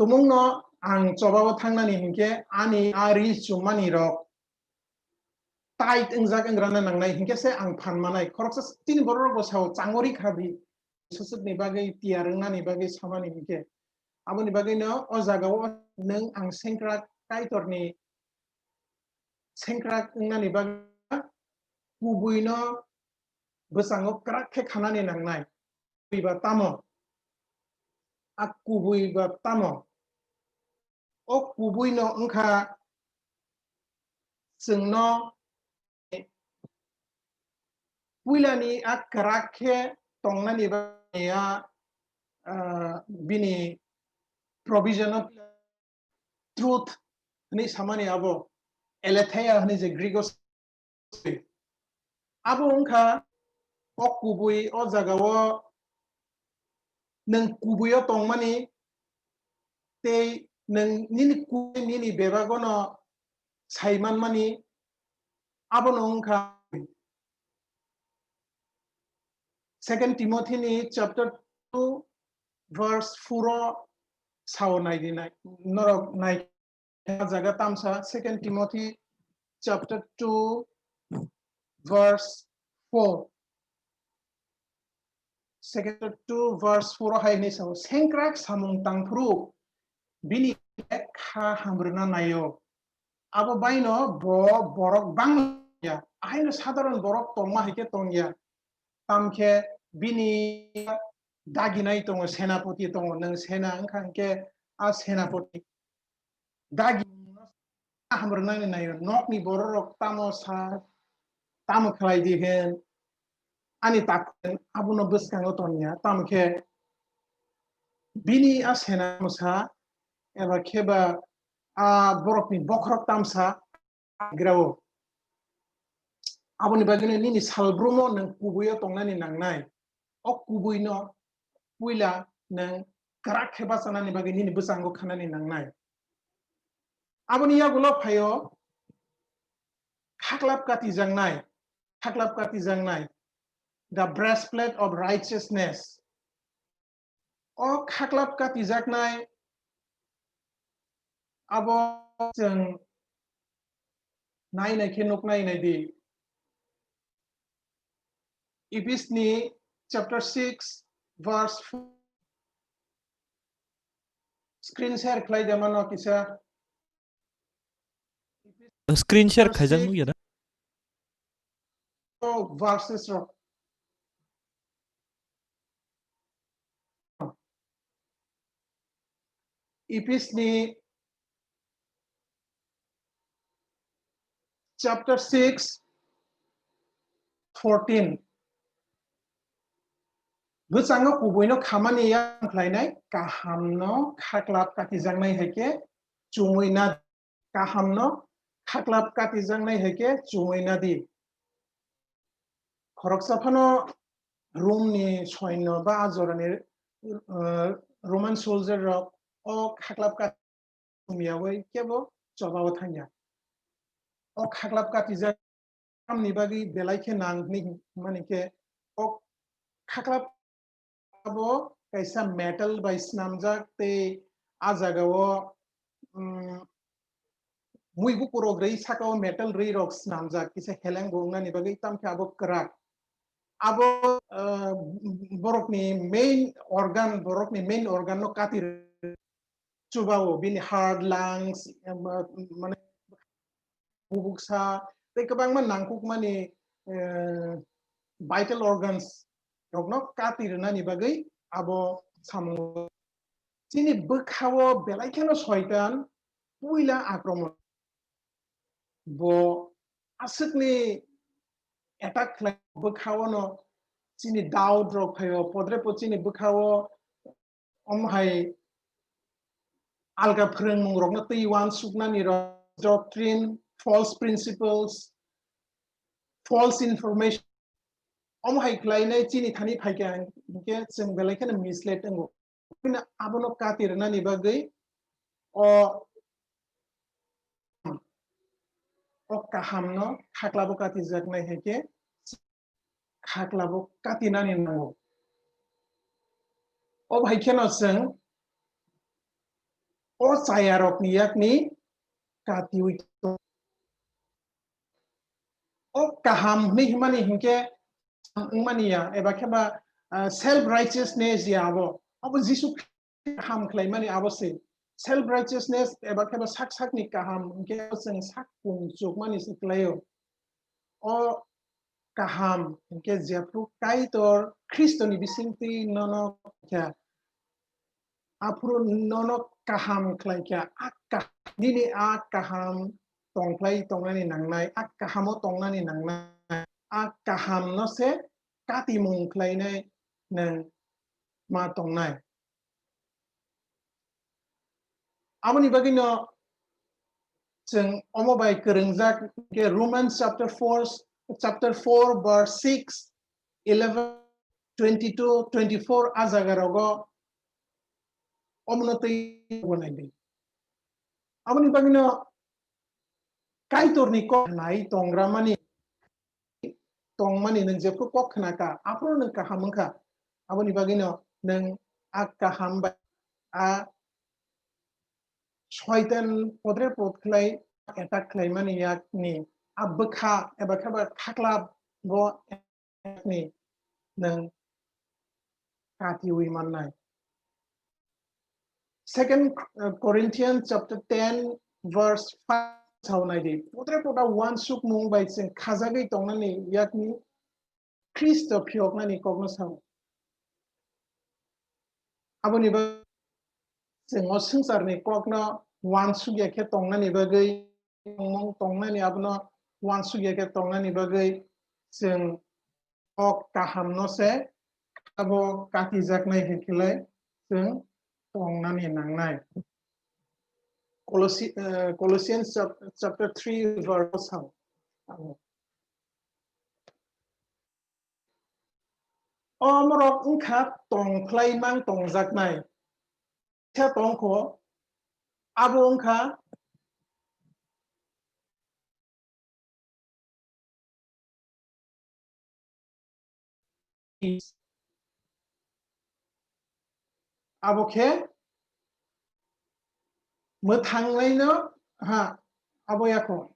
Tumungno ang chobao thangnani hinkhe ani a ri chummani rok tight wngjak wngrana nangnai hinkhe se ang phan manai. Khoroksa tini borok rok bo sao changori kha di. Susukni bagwi tiyar wngnani bagwi samani hinkhe. Aboni bagwino o jagao nwng ang sengkrak Kaitorni sengkrak wngnani bagwi kubuino bwchango kwrak khe khanani nangnai. Kubui ba tamo? A kubui ba tamo? O kubui no wngkha chwngno puilani a kwrak khe tongnani bagwi a, ah, bini provision o truth hwnwi samani abo aletheia hwnwi je Greek o abo wngkha o kubui o jagao nwng kubuio tongmani tei nwng nini kubui nini bebagono sai manmani abono wngkha Second Timothy ni chapter two verse four o sao nai di nai norok nai jaga tamsa Second Timothy chapter two verse four. Second two verse four o hai hinwi sao, sengkrak samung tangphuru bini kha hamrwna naio. Abo baino bo borok bangya. Ahaino sadharon borok tongma hai khe tongya. Tamkhe bini daginai tongo, senapoti tongo. Nwng sena wngkha hinkhe a senapoti dagi hamrwnani naio. Nokni bororok tamo sa, tamo khlai di hen, ani tak abono bwskango tongya. Tamkhe bini a sena sa eba kheba a borokni bokhorok tamsa grao. Aboni bagwino nini salbrumo nwng kubuio tongnani nangnai. O kubuino puila nwng kwrak khe bachanani bagwi nini bwchango khanani nangnai. Aboni yagulo phaio khaklap katijaknai, khaklap katijaknai, the breastplate of righteousness. O khaklap katijaknai abo chwng nai nai khe nuknai nai di. Ephes ni chapter six verse four. Screen share khlai de mano kisa. Screen share khaijak nukya da? Oh, verses rok. Ephes ni chapter six, fourteen. Bwskango kubuino khamani yang khlainai kahamno khaklap katijaknai hai khe chumui na di. Kahamno khaklap katijaknai hai khe chumui na di. Khoroksa phano Rom ni soino ba a jorani, uh, Roman soldier rok o khaklap kat-, chumyawi kebo chobao thangya. O khaklap katijak tamni bagwi belai khe nang hwnwi himani khe o khaklap abo kaisa metal bai snamjak tei a jagao, um, mui bukurok rwi sakao metal rwi rok snamjak kisa heleng bo wngnani bagwi tamkhe abo kwrak. Abo, uh, borokni main organ, borokni main organ no kati chubao, bini heart, lungs, em, mane bubuksa, tei kwbangma nangkukmani, eh, vital organs rokno kati rwnani bagwi abo samung. Chini bwkhao belai kheno soitan puila akromon. Bo aswkni attack khlai bwkhao no chini doubt rok phaio, podre pod chini bwkhao omo hai alga phwrwngmung rokno twi uansuknani rok, doctrine, false principles, false information, omo hai khlainai chini thani phaikha hinkhe chwng belai kheno misled wngo. Abono kati rwnani bagwi o, o kahamno khaklabo katijaknai hai khe khaklabo katinani nango. O hai kheno chwng o chayarokni yakni katiwi tong-, o kaham hwnwi himani hinkhe wngmani ya, eba khe ba, ah, self righteousness ya abo. Abo Jisu kaham khlaimani abo se. Self righteousness eba khe ba sak sakni kaham hinkhe chwng sak pung chukmani se khlaio. O kaham hinkhe jephru Kaitor Khristoni bisingtwi nono kha. Aphuru nono kaham khlai kha, a ka-, nini a kaham tongkhlai tongnani nangnai, a kahamo tongnani nangnai, a kahamno se katimung khlainai nwng ma tongnai. Aboni bagwino chwng omo bai kwrwngjak khe Romans chapter four, chapter four verse six, eleven, twenty-two, twenty-four a jaga rogo omono twi nai di. Aboni bagwino Kaitorni kok nai tongramani tongmani nwng jephru kok khna kha, aphuru nwng kaham wng kha. Aboni bagwino nwng a kaham bai a soitan podre pod khlai attack khlaimani yakni a bwkha eba khe ba khaklap bo yakni nwng katiwi mannai. Second, uh, Corinthians chapter ten verse five sao nai di. Podre pod a uansukmung bai chwng khajagwi tongnani yakni Khristo phiyoknani kokno sao. Aboni bagwi chwng o swngcharni kokno uansukya khe tongnani bagwi, tongmung tongnani abono uansukya khe tongnani bagwi chwng kok kahamno se abo katijaknai hai khe lai chwng tongnani nangnai. Colossi-, eh, Colossians chap-, chapter three verse sao. Omorok wngkha tongphlai mang tongjaknai. Khe tongkho, abo wngkha abo khe mwthangnaino ha, abo yakho.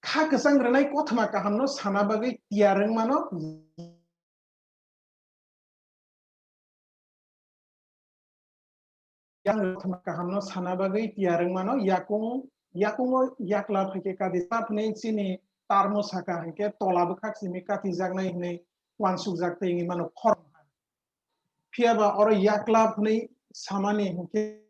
Kha kwchang rwnai kothoma kahamno sana bagwi tiyar wngmano, yang kothoma kahamno sana bagwi tiyar wngmano yakung yakungo yakla phaikhe kadi sa hwnwi chini tarmo saka hinkhe tola bwkhak simi katijaknai hwnwi wansukjak tei wngwi mano khorang. Phiya ba oro yakla hwnwi samani hinkhe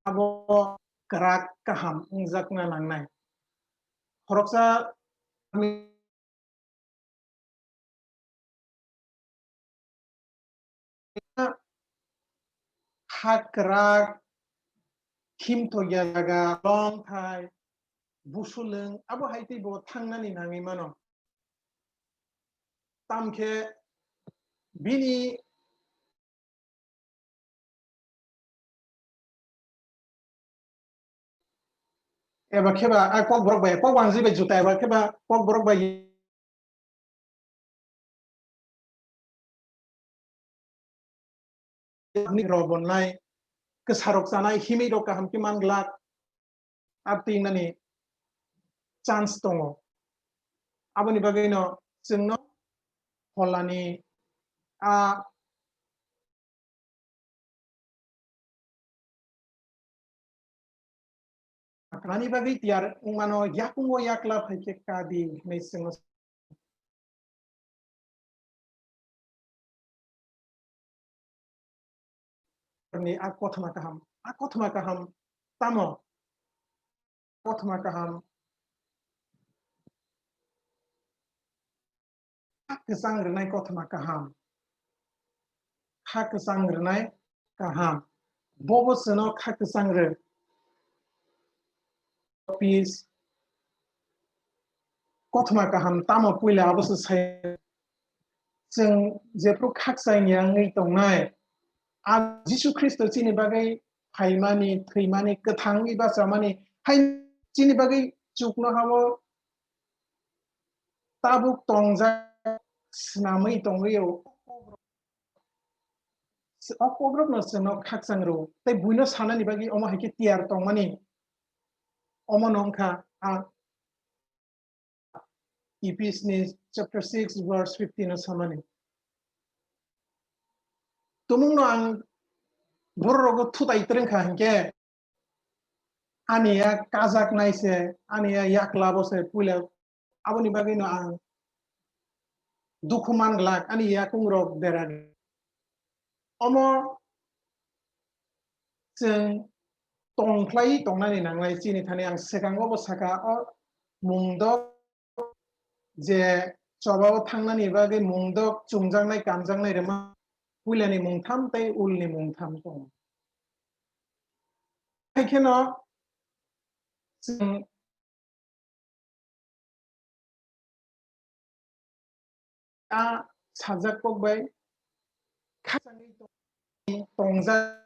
abo kwrak kaham wngjakna nangnai. Khoroksa ha kwrak, khimthokya jaga, longthai, busulwng, abo hai tei bo thangnani nangwi mano. Tamkhe bini eba kheba a kokborok bai, kokbangji bai juta eba kheba kokborok bai ni rw bonnai, kwsarok chanai, himwi rok kaham khe man glak, a twi nani chance tongo. Aboni bagwino chwngno pholani a Ani bagwi tiyar wngmano yakungo yakla phaikhe kadi hwnwi swngo. Ni a kothoma kaham, a kothoma kaham tamo? Kothoma kaham. Kha kwchang rwnai kothoma kaham. Kha kwchang rwnai kaham. Bobo chwngno kha kwchang rw. Peace. Kothoma kaham tamo puila abo se sai. Chwng jephru khakchangya wngwi tongnai. A Jisu Khristo chini bagwi phaimani, thwimani, kwthangwi bachamani, hai chini bagwi chuknohao tabuk tongjak swnamwi tongwi o. O kokrokno chwngno khakchang rw tei buino sanani bagwi omo hai khe tiyar tongmani. Omo no wngkha a Ephesni chapter six verse fifteen o samani. Tumungno ang bororogo thutai twrwngkha hinkhe ani ya kajak nai se, ani ya yakla bo se puila aboni bagwi no ang dukhu man glak, ani yakung rok bera. Omo chwng tongkhlai tongnani nangnai chini thani ang swkango bo saka o mungdok je chobao thangnani bagwi mungdok chumjaknai kamjaknai rema puilani mungtham tei ulni mungtham tongo. Hai kheno chwng a sajak kok bai khachangwi tongjak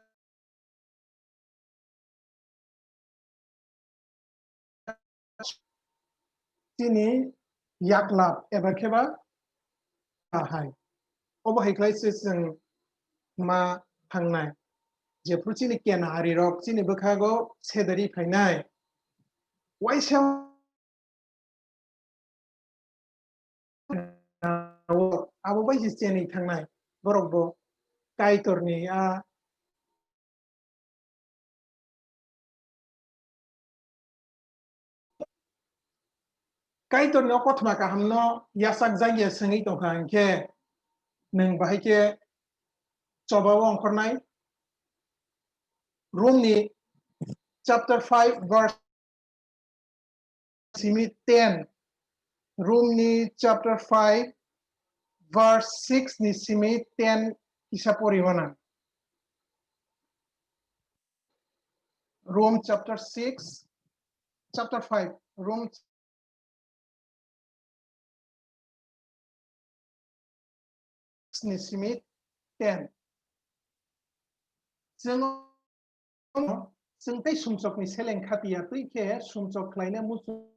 chini yaklap eba kheba ahai. Obo hai khlai se chwng ma thangnai. Jephru chini kena ari rok chini bwkhago sedari phainai. Waisa abo bai se chenwi thangnai borok bo Kaitorni a Kaitorni o kothoma kahamno yachak jagya swngwi tongkha hinkhe nwng bahai khe chobao ongkhornai. Romni chapter five verse simi ten, Romni chapter five verse six ni simi ten kisa pori mana. Rome chapter six, chapter five, Rome ni simi ten. Chwng chwng tei sumsokni seleng khatiya twi khe sumsok khlaina muchung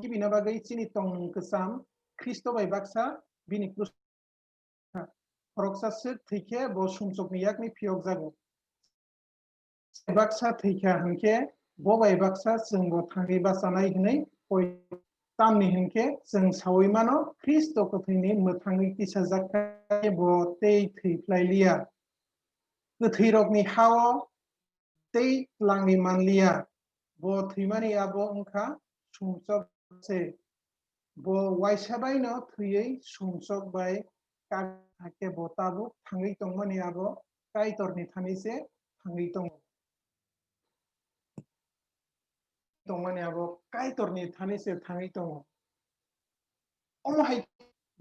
kibina bagwi chini tongmung kwcham Khristo bai baksa bini krus khoroksa swk thwi khe bo sumsokni yakni phiyok jago. Baksa thwi kha hinkhe bo bai baksa chwng bo thangwi bachanai hwnwi koi. Tamni hinkhe chwng saui mano Khristo kwthwini mwthangwi tisajak kha bo tei thwi phlai liya. Kwthwirokni ha-o tei twlangwi manliya. Bo thwimani abo wngkha sumsok se. Bo waisa baino thwiwi sumsok bai kagwi hakhe bo tabuk thangwi tongmani abo Kaitorni thani se thangwi tongo. Tongmani abo Kaitorni thani se thangwi tongo. Omo hai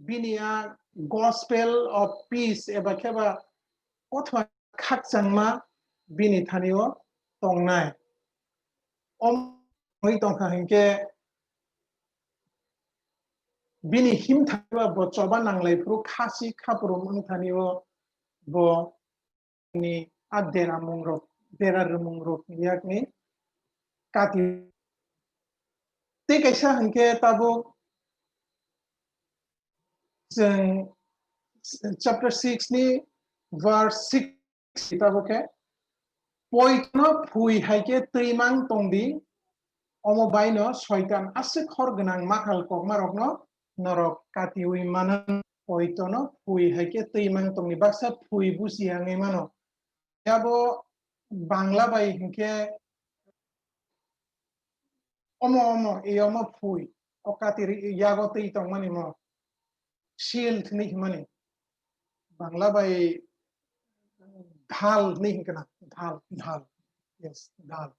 bini a gospel of peace eba kheba kothoma khakchangma bini thani o tongnai. Omo wngwi tongkha hinkhe bini himthani ba bo choba nanglai phuru khasi khapurum wngthani o bo ni a dera mungrok, dera rwmungrok yakni kati. Tei kaisa hinkhe tabuk chwng chapter six ni verse six tabuk khe, "Poitono phui hai khe twimang tongdi, omo baino soitan aswk hor gwnang makal kokmarokno norok katiwi mano, poitono phui hai khe twimang tongdi." Baksa phui busi yangwi mano. Abo Bangla bai hinkhe omo, omo, e omo phui. O kati ri-, yago twi tongmani mo. Shield hinwi himani. Bangla bai dhal hinwi hinkhe na. Dhal, dhal. Yes, dhal.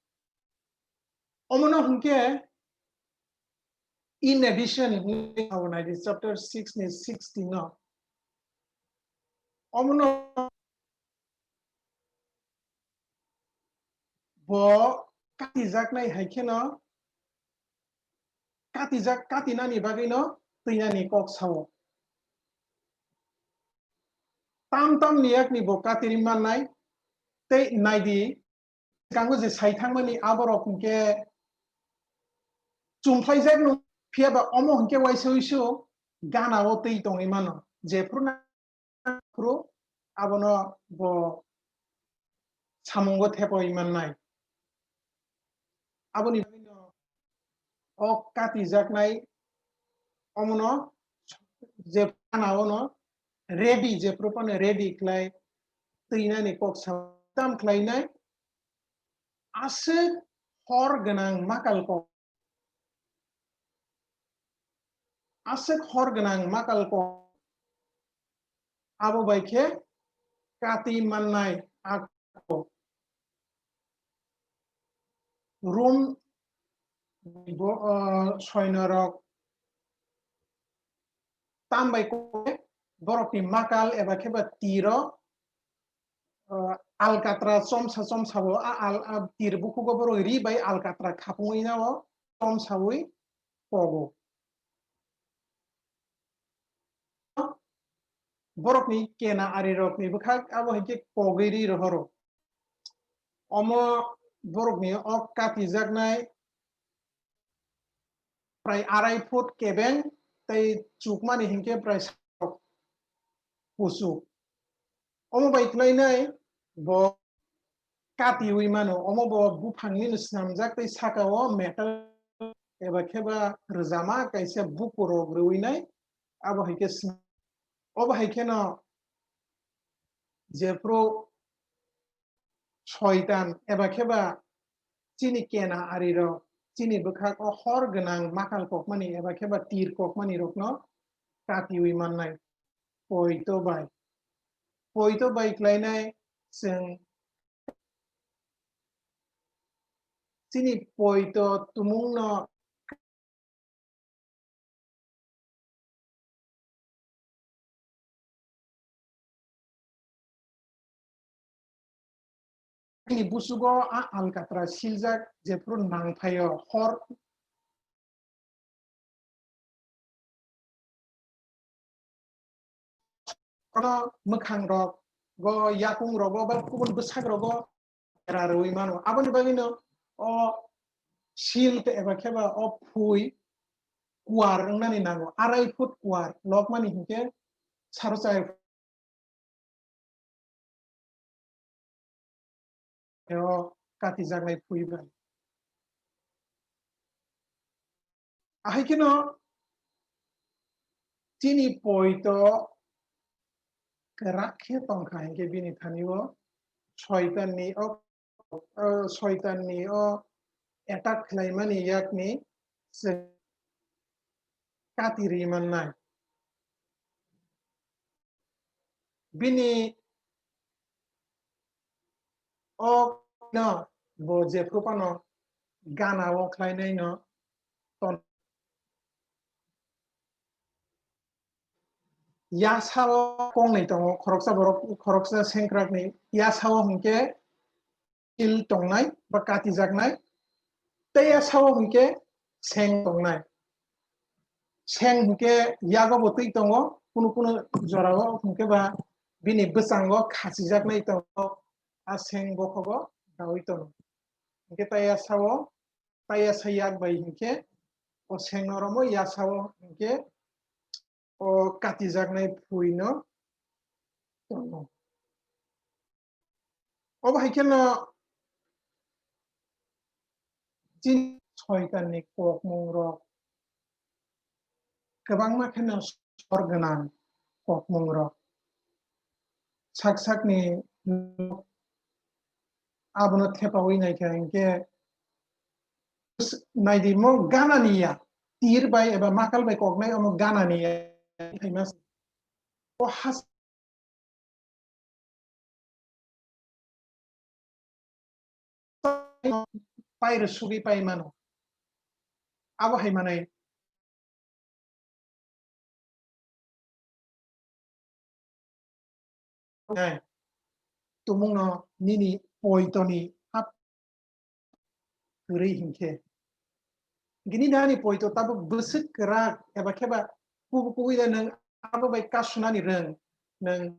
Omono hinkhe in addition hinwi chapter six ni sixteen no. Omono bo katijaknai hai kheno, katijak, katinani bagwino twinani kok sao. Tam tam ni yakni bo katiri mannai, tei naidi, kango je sai thangmani aborok hinkhe chumphaijakno, phiyaba omo hinkhe waisa uisu gana o twi tongwi mano. Jephru na phuru abono bo samungo thepoi mannai. Aboni bagwino o katijaknai omono je phana ono ready, jephru phano ready khlai twinani kok sa tam khlainai aswk hor gwnang makal kok. Aswk hor gwnang makal kok abo bai khe kati mannai ako. Rum bo, ah, soinorok tam bai kok borokni makal eba kheba tiro, ah, alkatra chomsa chomsa bo, a al, a tir bukhugo borok ri bai alkatra khapungwi nao chomsawi kogo. Borokni kena arirokni bwkhak abo hai khe kogwi ri rohoro. Omo borokni o katijaknai prai arai foot kebeng tei chukmani hinkhe prai sa-, kuchuk. Omo bai khlainai bo katiwi mano, omo bo buphangni no swnamjak tei saka o metal eba kheba rwjama kaisa bukurok rwinai, abo hai khe swnam-, obo hai kheno jephru soitan eba kheba chini kena arirok chini bwkhak o hor gwnang makal kokmani eba kheba tir kokmani rokno katiwi mannai poito bai. Poito bai khlainai chwng chini poito tumungno Ani busugo a alkatra siljak jephru nangphaio hor kono mwkhang rok go, yakung rogo ba kubun bwsak rogo era rwui mano. Aboni bagwino o shield eba kheba o phui kuar wngnani nango, arai foot kuar lokmani hinkhe saro chai o katijaknai phui bai. Ahai kheno chini poito kwrak khe tongkha hinkhe bini thani o soitan ni o o soitanni o attack khlaimani yakni se kati ri mannai. Bini o no bo jephru phano gana o khlainai no ton. Yasa o kongnwi tongo, khoroksa borok, khoroksa sengkrakni yasa o hinkhe il tongnai ba katijaknai, tei yasa o hinkhe seng tongnai. Seng hinkhe yago bo twi tongo, kunu kunu jorao hinkhe ba bini bwskango khasijaknai tongo, a seng bokhogo daui tongo. Hinkhe tei yasa o, tei yasa yak bai hinkhe o seng no romo yasa o hinkhe o katijaknai phui no tongo. Obo hai kheno chini soitanni kokmung rok kwbangma kheno sor gwnang kokmung rok. Sak sakni abono thepawi naikha hinkhe naidi mo ganani ya, tir bai eba makal bai koknai omo ganani ya, thaima o has pairo sugwi pai mano. Abo hai manai. Eh, tumungno nini poitoni hap kwrwi hinkhe. Gini nani poito tabuk bwswk kwrak eba kheba kubu kubui da nwng abo bai kasunani rwng nwng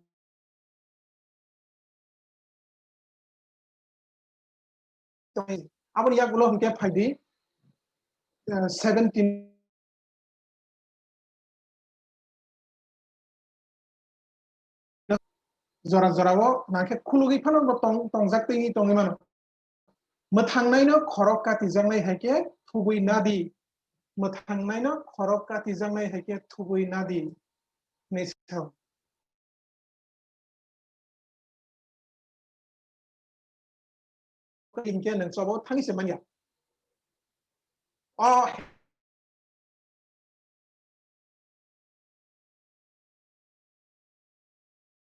Aboni yagulo hinkhe phaidi, eh, seventeen. Jora jorao nangkhe khulugwi phano bo tong-, tongjak twi tongwi mano. Mwthangnaino khorok katijaknai hai khe thubui nadi. Mwthangnaino khorok katijaknai hai khe thubui nadi. Hinwi sao. Hinkhe nwng chobo thangwi se manya. O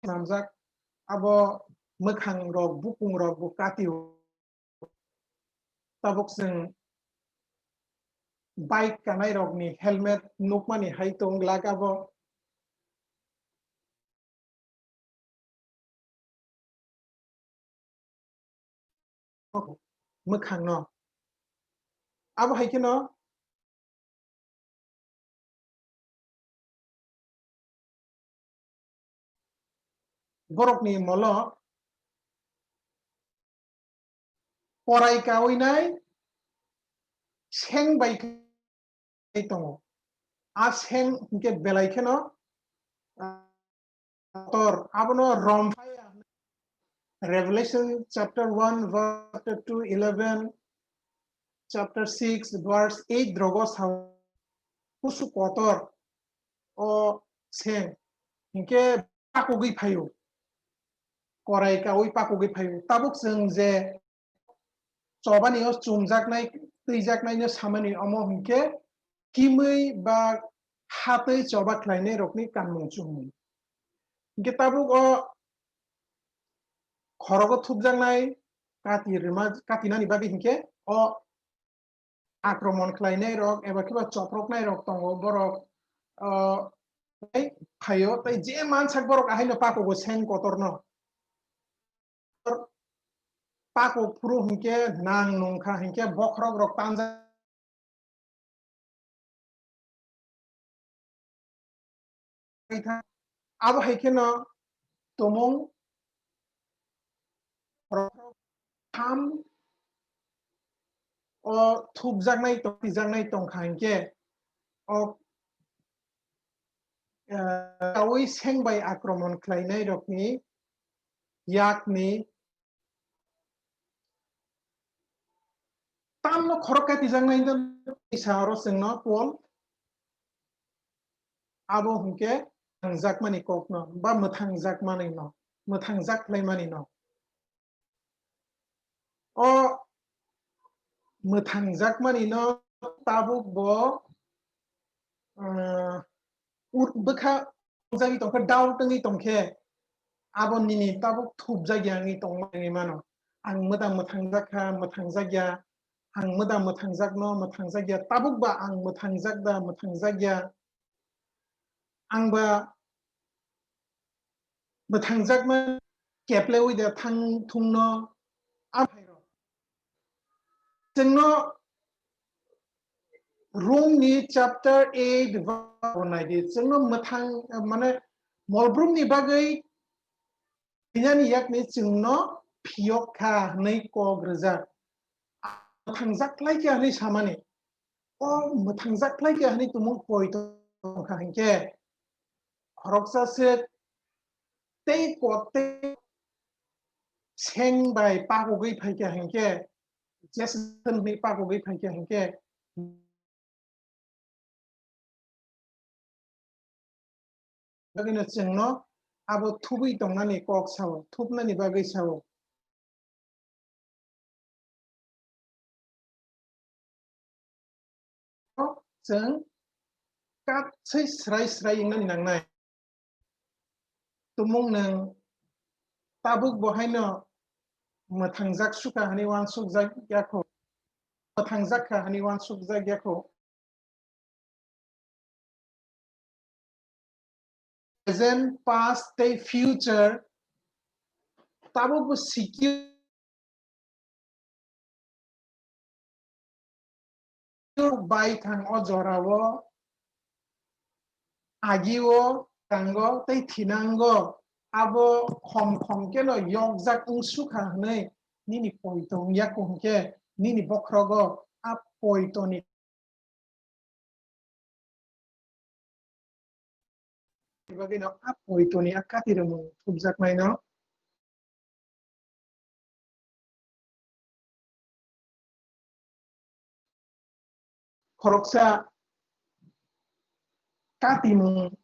namjak abo mwkhang rok, bukung rok bo kati o. Tabuk chwng bike kanai rokni helmet nukmani hai tong glak abo. Mwkhangno. Abo hai kheno borokni molo korai kaui nai seng bai khe tongo. A seng hinkhe belai kheno, ah, kotor, abono romphai. Revelation chapter one, verse two, eleven, chapter six, verse eight rogo sao kusu kotor o seng hinkhe pakugwi phaio, korai kaui pakugwi phaio. Tabuk chwng je chobani o chumjaknai, twijaknaino samani omo hinkhe kimui ba hatwi choba khlainai rokni kanmung chumung. Hinkhe tabuk o khorogo thupjaknai kati rwma, katinani bagwi hinkhe o akromon khlainai rok eba khiba choproknai rok tongo borok, o, tei phaio tei je mansak borok ahaino pakogo seng kotorno. Pako phuru hinkhe nang nungkha hinkhe bokhorok rok tanja abo hai kheno tomung tham o thupjaknai tong-, tijaknai tongkha hinkhe o, eh, kaui seng bai akromon khlainai rokni yakni tamno khorok khe tijaknai no tisa oro chwngno Paul abo hinkhe thangjakmani kokno ba mwthangjakmani no, mwthangjak khlaimani no. O mwthangjakmani no tabuk bo, ah, ut-, bwkha jagwi tongkha, doubt wngwi tongkhe, abo nini tabuk thupjakya wngwi tongmani mano. Ang mwda mwthangjakha, mwthangjakya, ang mwda mwthangjakno, mwthangjakya, tabuk ba ang mwthangjak da, mwthangjakya, ang ba mwthangjakma keplewi da thang thungno, a phairok. Chwngno Rom ni chapter eight verse four naidi. Chwngno mwthang, mane, molbrumni bagwi thinani yakni chwngno phiyok kha hwnwi kok rwjak. Mwthangjak khlai kha hwnwi samani. O mwthangjak khlai kha hwnwi tumung poi tong kha hinkhe, khoroksa swk tei kok tei seng bai pakugwi phai kha hinkhe, Jason hwnwi pakugwi phai kha hinkhe, bagwino chwngno abo thubwi tongnani kok sao, thupnani bagwi sao. Chwng katswi srai srai wngnani nangnai. Tumung nwng tabuk bo haino mwthangjak sukha hwnwi uansukjak yakho, mwthangjak kha hwnwi uansukjak yakho. Present, past tei future tabuk bo secure bai thang o jorao, agio, tango tei thinango, abo khom khom keno yokjak wng sukha hwnwi nini poito wng yaku hinkhe nini bokhrogo a poitoni bagwino a poitoni a kati rwmung thupjaknaino. Khoroksa katimung,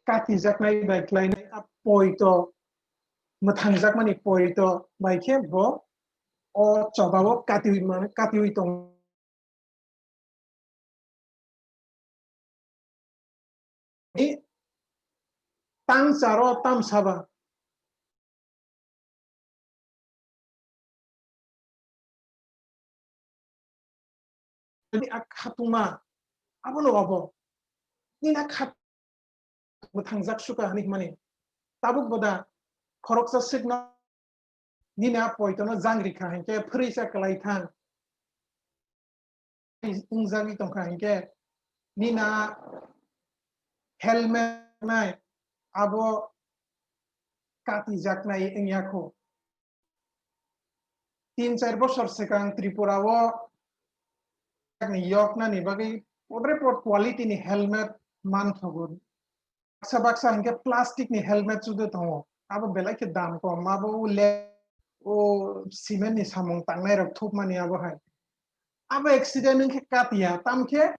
katijaknai bai khlainai a poito, mwthangjakmani poito bai khe bo o chobao katiwi man-, katiwi tongo. Ni tang charo tam saba. Ni a khatungma abono obo. Ni na khat mwthangjak suka hwnwi hwnmani. Tabuk boda khoroksa sikno nini a poitono jangri kha hinkhe phwrwisa kwlai thang. Wngjagwi tongkha hinkhe nini a helmet nai abo katijaknai wngya kho. Tin char bosor swkang Tripura o ni yoknani bagwi podre pod quality ni helmet manthogo. Baksa baksa hinkhe plastic ni helmet chudu tongo. Abo belai khe dam kom. Abo o le-, o cement ni samung tangnai rok thupmani abo hai. Abo accident wngkhe katiya. Tamkhe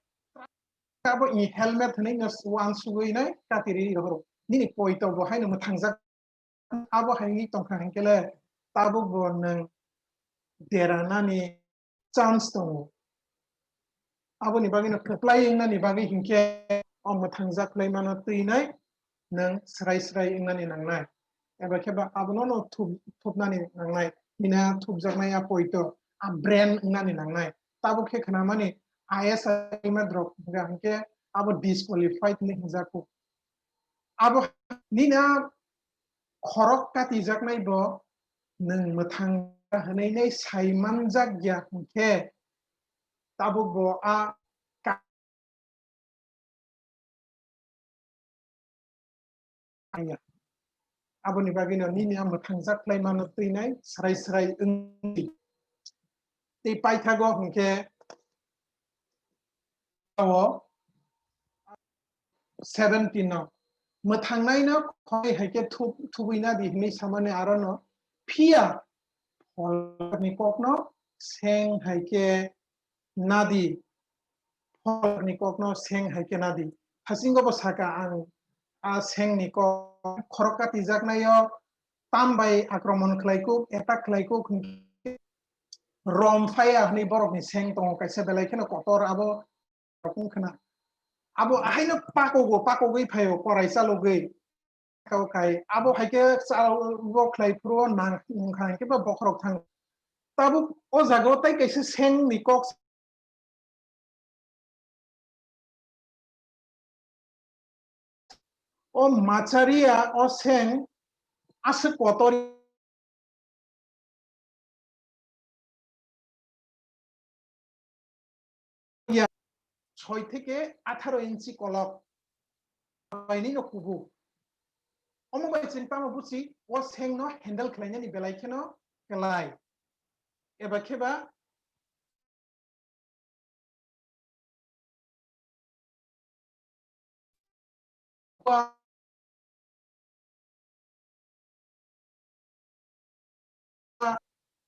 abo i helmet hwnwi no uansugwi nai katiri rohoro. Nini poito bo haino mwthangjak. Abo hai wngwi tongkha hinkhe le tabuk bo nwng deranani chance tongo. Aboni bagwi no kwplai wngnani bagwi hinkhe o mwthangjak khlai mano twi nai nwng srai srai wngnani nangnai. Eba khe ba abono no thup-, thupnani nangnai. Bini a thupjaknai a poito, a brand wngnani nangnai. Tabuk khe khnamani I S I helmet rok hwnkha hinkhe abo disqualified hinwi hwnjakgo. Abo nini a khorok katijaknai bo nwng mwthang hwnwi nai sai manjak ya hinkhe tabuk bo a ka-, ya. Aboni bagwino nini a mwthangjak khlai mano twi nai srai srai wngwi tei paithago hinkhe o seventeen no mwthangnaino khoi hai khe thup-, thubui nadi hinwi samani arono phiya pholni kokno seng hai khe nadi, pholni kokno seng hai khe nadi. Hasingo bo saka ang a sengni kok khorok katijaknaio tam bai akromon khlai kuk, attack khlai kuk hinkhe Rom phaya hwnwi borokni seng tongo kaisa belai kheno kotor abo rokung khna. Abo ahaino pakogo, pakogwi phaio, korai chalogwi. Kau khai, abo hai khe chalo khlai phuru nang, nang khai khe ba bokhorok thang. Tabuk o jaga o tai kaisa seng ni kok O macharia o seng aswk kotor ya soi theke atharo inchi kolok baini no kubu. Omo bai chwng tamo buchi o seng no handle khlainani belai kheno klai. Eba kheba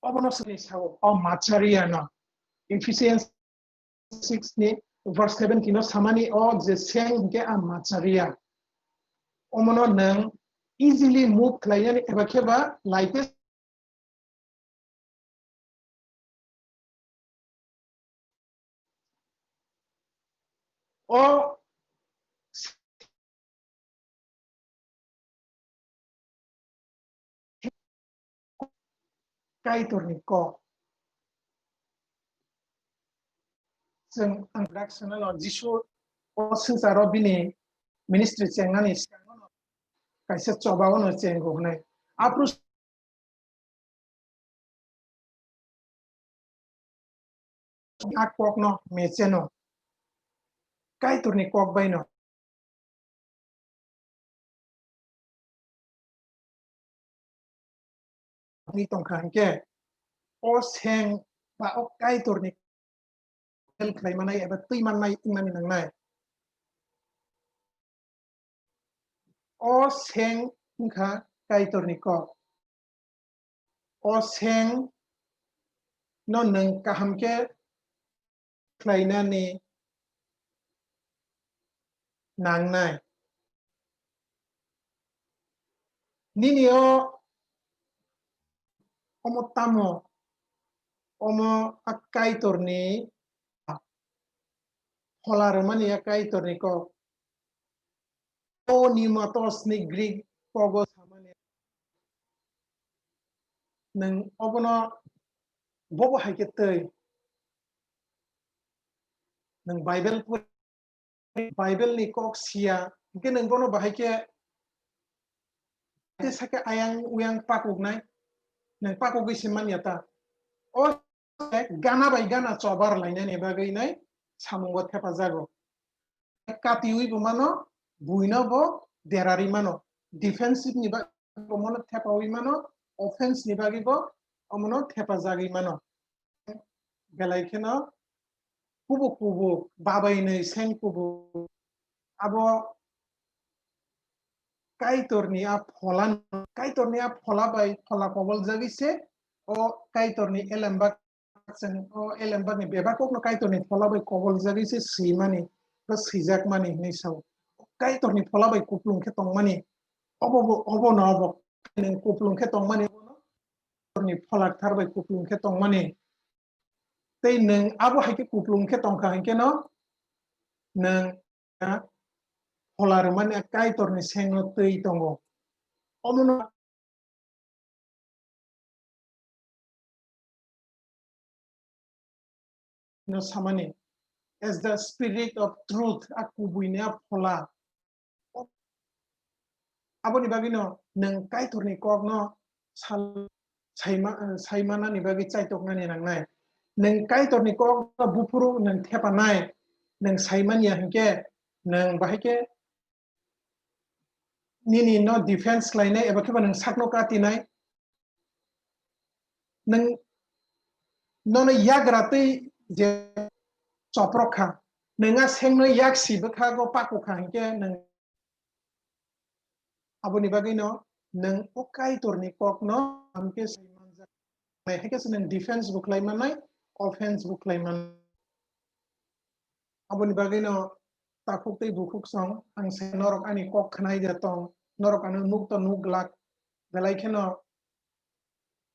obono swkni sao o macharia no Ephesians six ni verse seventeen no samani o je seng hwnkhe a macharia. Omono nwng easily move khlainani eba kheba laite o Kaitorni kok. Chwng ang dak sanalo Jisu o swngcharo bini ministry chengnani sikango kaisa choba ono chengo hwnwi. Aphuru a kokno mecheno Kaitorni kok baino ni tongkha hwnkhe o seng ba o Kaitorni help khlai manai eba twi mannai wngmani nangnai. O seng wngkha Kaitorni kok. O seng no nwng kaham khe khlainani nangnai. Nini o omo tamo, omo a Kaitorni phola rwmani a Kaitorni kok. O ni matos ni Greek kogo samani. Nwng obono bobo hai khe twi. Nwng Bible puri, Bible ni kok siya, hwnkhe nwng bono bahai khe, khe sakhe ayang uyang pakuknai, nwng pakugwi se manya ta. O gana bai gana chobar lainani bagwi nai samungo thepajago. Katiwi bo mano, buino bo derari mano. Defensive ni bagwi bo mono thepawi mano, offense ni bagwi bo omono thepajagwi mano. Belai kheno kubuk kubuk, babainwi seng kubuk. Abo Kaitorni a phola, Kaitorni a phola bai phola koboljagwi se o Kaitorni elembak chwng o elembakni bebak kokno Kaitorni phola bai koboljagwi se swimani ba swijakmani hinwi sao. Kaitorni phola bai kuplung khe tongmani obo bo, obo no obo. Nwng kuplung khe tongmani obo no Kaitorni phola kthar bai kuplung khe tongmani. Tei nwng abo hai khe kuplung khe tongkha hinkhe no nwng phola rwmani Kaitorni sengno twi tongo. Omono no samani as the spirit of truth, a kubuini a phola. Aboni bagwino nwng Kaitorni kokno sal-, saima-, saimanani bagwi chaitoknani nangnai. Nwng Kaitorni kokno buphuru nwng thepanai, nwng saimanya hinkhe nwng bahai khe nini no defense khlainai eba kheba nwng sakno katinai. Nwng nono yagra twi je choprok kha, nwng a sengno yak si bwkha go paku kha hinkhe nwng aboni bagwi no nwng o Kaitorni kokno hamkhe sai manjak. Hai khe se nwng defense bo khlai mannai, offense bo khlai mannai. Aboni bagwi no takhuk tei bukhuk song ang se norok ani kok khnai de tong, norok ano nuk to nuk glak, belai kheno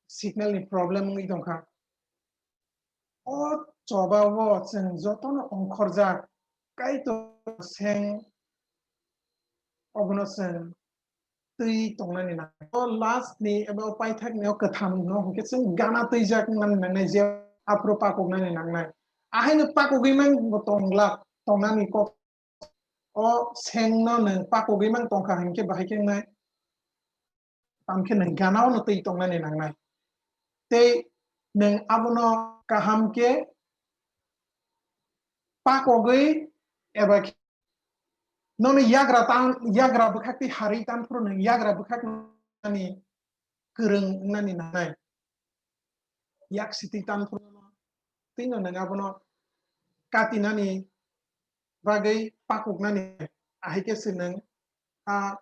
signal ni problem wngwi tongkha. O choba o chwng jotono ongkhorjak Kaitor seng obono chwng twi tongnani nangnai. O last ni eba o paithak ni o kwtham no hwnkhe chwng gana twijak nani nangnai, je aphuru pakok nani nangnai. Ahaino pakogwi mang bo tongla, tongnani kok. O seng no nwng pakogwi mang tongkha hinkhe bahai khe wngnai. Tamkhe nwng gana o no twi tongnani nangnai. Tei nwng abono kaham khe pakogwi eba khe nono yagra tan, yagra bwkhak tei harwi tan phuru nwng yagra bwkhak nani kwrwng wngnani nangnai. Yak sitwi tan phuru tino nwng abono katinani bagwi pakuknani, ahai khe se nwng a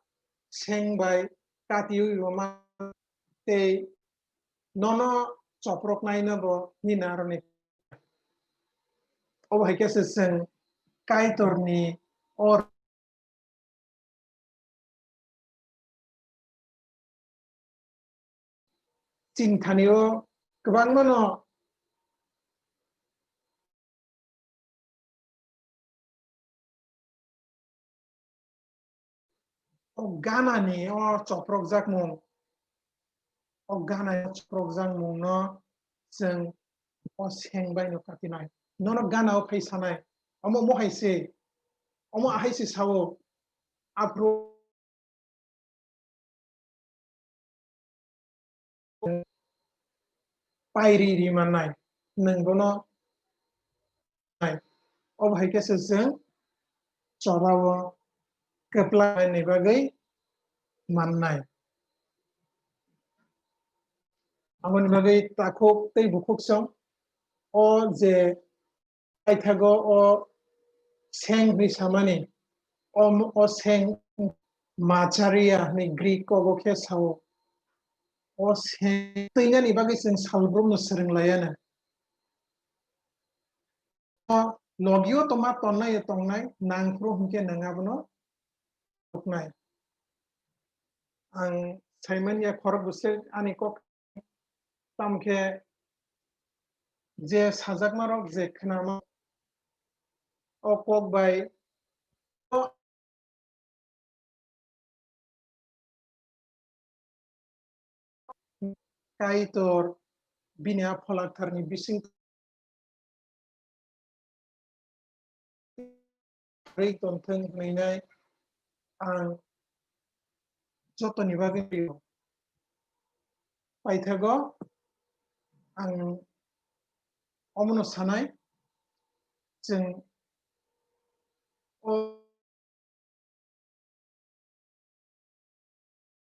seng bai katiwi rwma tei nono choproknaino bo nini aroni. Obo hai khe se chwng Kaitorni o chini thani o kwbangma no o gana ni o choprokjak mung, o gana ni choprokjak mung no chwng o seng bai no katinai. Nono gana o phai sanai, omo mo hai se, omo ahai se sao, aphuru pairi ri mannai, nwng bono nai. Obo hai khe se chwng chobao kwplai ni bagwi mannai. Aboni bagwi takhuk tei bukhuk song o je paithago o seng hwnwi samani, o, o seng macharia hwnwi Greek kogo khe sao. O seng twinani bagwi chwng salbrumno swrwng laiya na. O logio tongma tonnai tongnai nangphuru hwnkhe nwng abono nuknai. Ang saimanya khorok bwswk ani kok tamkhe je sajakmarok je khnama o kok bai Kaitor bini a pholaktarni bising rwi tongthwng hwnwi ang jotoni bagwi paithago. Ang omono sanai, chwng o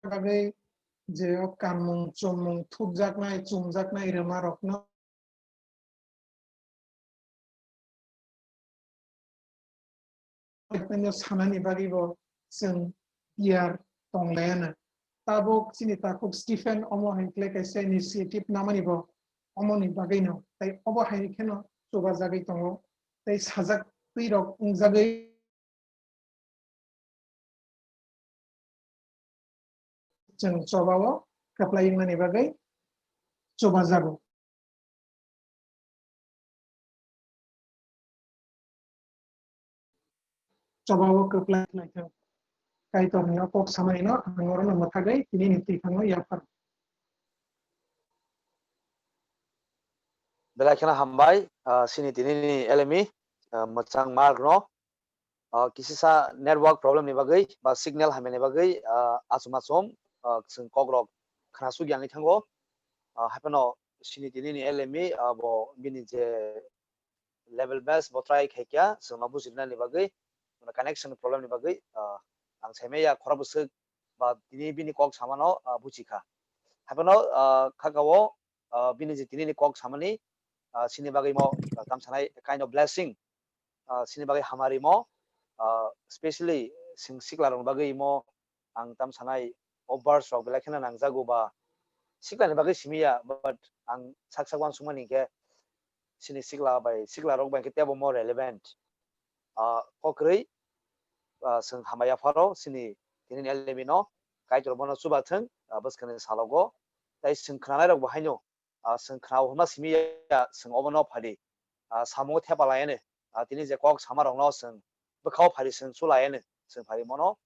bagwi je o kanmung, chumung, thupjaknai, chumjaknai rwma rokno sanani bagwi bo chwng tiyar tong laiya na. Tabuk chini takhuk Stephen omo hai khlai kaisa initiative namani bo omoni bagwi no, tai obo hai kheno chubajagwi tongo, tei sajak twi rok wngjagwi chwng chobao kwplai wngnani bagwi chubajago. Chobao kwplai khlaithwng. Kaitorni o kok samani no ang orono mwthagwi tini ni twi thango yaphar. Belai kheno hambai, ah, chini tini ni L M E, ah, mwchang Mark no. Ah, kisisa network problem ni bagwi ba signal hamya ni bagwi, ah, achum achum, ah, chwng kok rok khna sugya wngwi thango. Ah, haiphano chini tini ni L M E, ah, bo bini je level best bo try khai kya, chwngno bujinani bagwi, connection problem ni bagwi, ah, ang saimaya khorok bwswk ba tini bini kok samano, ah, buji kha. Haiphano, ah, khakao, ah, bini je tini ni kok samani, ah, chini bagwi mo, ah, tam sanai kind of blessing, ah, chini bagwi hamari mo, ah, specially chwng sikla rok bagwi mo ang tam sanai o verse rok belai kheno nangjago ba sikla ni bagwi simi ya, but ang sak sak uansukmani hinkhe chini sikla bai sikla rok bai khe teibo more relevant. Ah, kokrwi, ah, chwng hambai yapharo chini tini ni L M E no Kaitor bono chubathwng, ah, bwskangni salogo. Tai chwng khwnanai rok bo haino, ah, chwng khwnao hwnma simi ya, chwng obono phadi. ah, samungo thepa lai ani. Ah, tini je kok sama rokno chwng bwkhao phari chwng chu lai ani, chwng phari mono.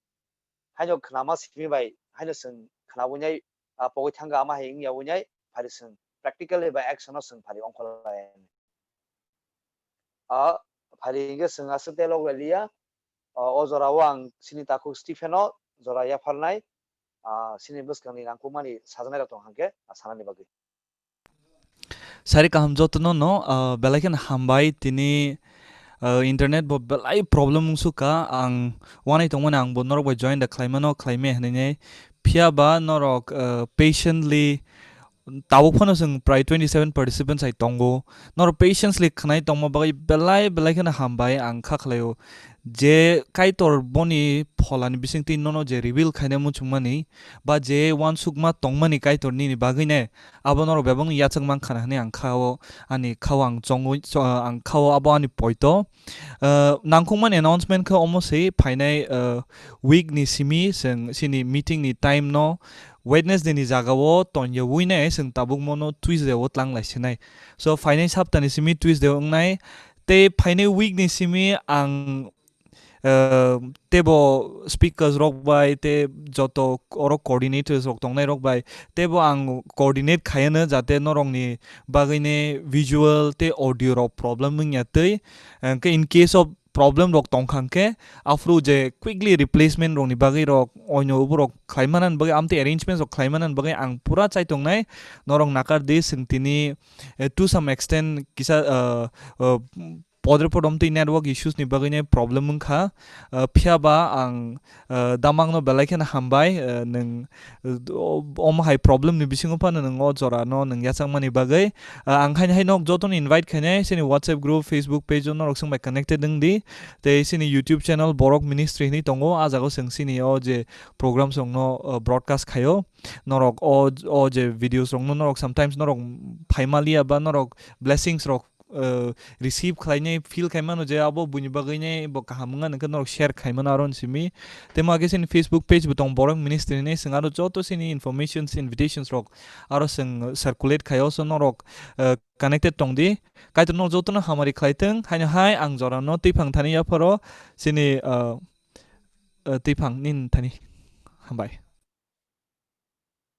Haino khnama simi bai, haino chwng khnawi nai, ah, pogwi thangkha ama hai wngya wi nai, phari chwng practically ba action no chwng phari ongkholai. Ah, phari hwnkhe chwng aswk tei lok lai liya. Ah, o jora o ang chini takhuk Stephen no jora yapharnai, ah, chini bwskangni nangkukmani sajaknai rok tong hwnkhe, ah, sanani bagwi. Sari kaham jotono no, ah, belai kheno hambai tini, ah, internet bo belai problem wngsuka ang wanai tongmani ang bo norok bai join da khlaimano khlaime hinwi phiya ba norok, ah, patiently tabuk phano chwng prai twenty seven participants hai tongo norok patiently khwnai tongma bagwi belai belai kheno hambai ang kha khlaio. Je Kaitor boni pholani bisingtwi nono je reveal khaina muchungmani, ba je uansukma tongmani Kaitor nini bagwi ne, abo norok bebak yachak mankha na hwnwi ang kha-o, ani kha-o ang chongwi, cho-, ang kha-o abo ani poito. Uh, nangkukmani announcement khe omo se phainai, uh, week ni simi chwng chini meeting ni time no Wednesday ni jaga o tonyawi nai chwng tabuk mono Tuesday o tlang lai sinai. So phainai sapta ni simi Tuesday o wngnai. Tei phainai week ni simi ang, eh, teibo speakers rok bai tei joto oro coordinators rok tongnai rok bai teibo ang coordinate khaiyano jate norokni bagwini visual tei audio rok problem wngya twi. Hwnkhe in case of problem rok tongkha hwnkhe aphuru je quickly replacement rokni bagwi rok oino borok khlaimanani bagwi amtwi arrangements rok khlaimanani bagwi ang pura chaitongnai norok nakar di chwng tini, eh, to some extent kisa, eh, eh, podre podom twi network issues ni bagwi ne problem wngkha. Eh, phiya ba ang, eh, damang no belai kheno hambai, eh, nwng, eh, o-, omo hai problem ni bisingo phano nwng o jora no nwng yachakmani bagwi. Eh, ang haino hai nok joto no invite khainai chini WhatsApp group, Facebook page o norok chwng bai connected wng di. Tei chini YouTube channel Borok Ministry hinwi tongo, ah jaga o chwng chini o je programs rok no, eh, broadcast khaio. Norok o, o je videos rok no norok sometimes norok phaimaliya ba norok blessings rok, eh, receive khlainai feel khaimano je abo buini bagwi nai bo kaham wngya hwnkhe norok share khaimano aro simi. Tei ma khe chini Facebook page bo tong Borok Ministry hinwi chwng aro joto chini informations, invitations rok aro chwng circulate khaio so norok, eh, connected tong di. Kaitor norok joto no hamari khlai thwng haino hai ang jora no twiphang thani yapharo chini, eh, eh, twiphang nin thani hambai.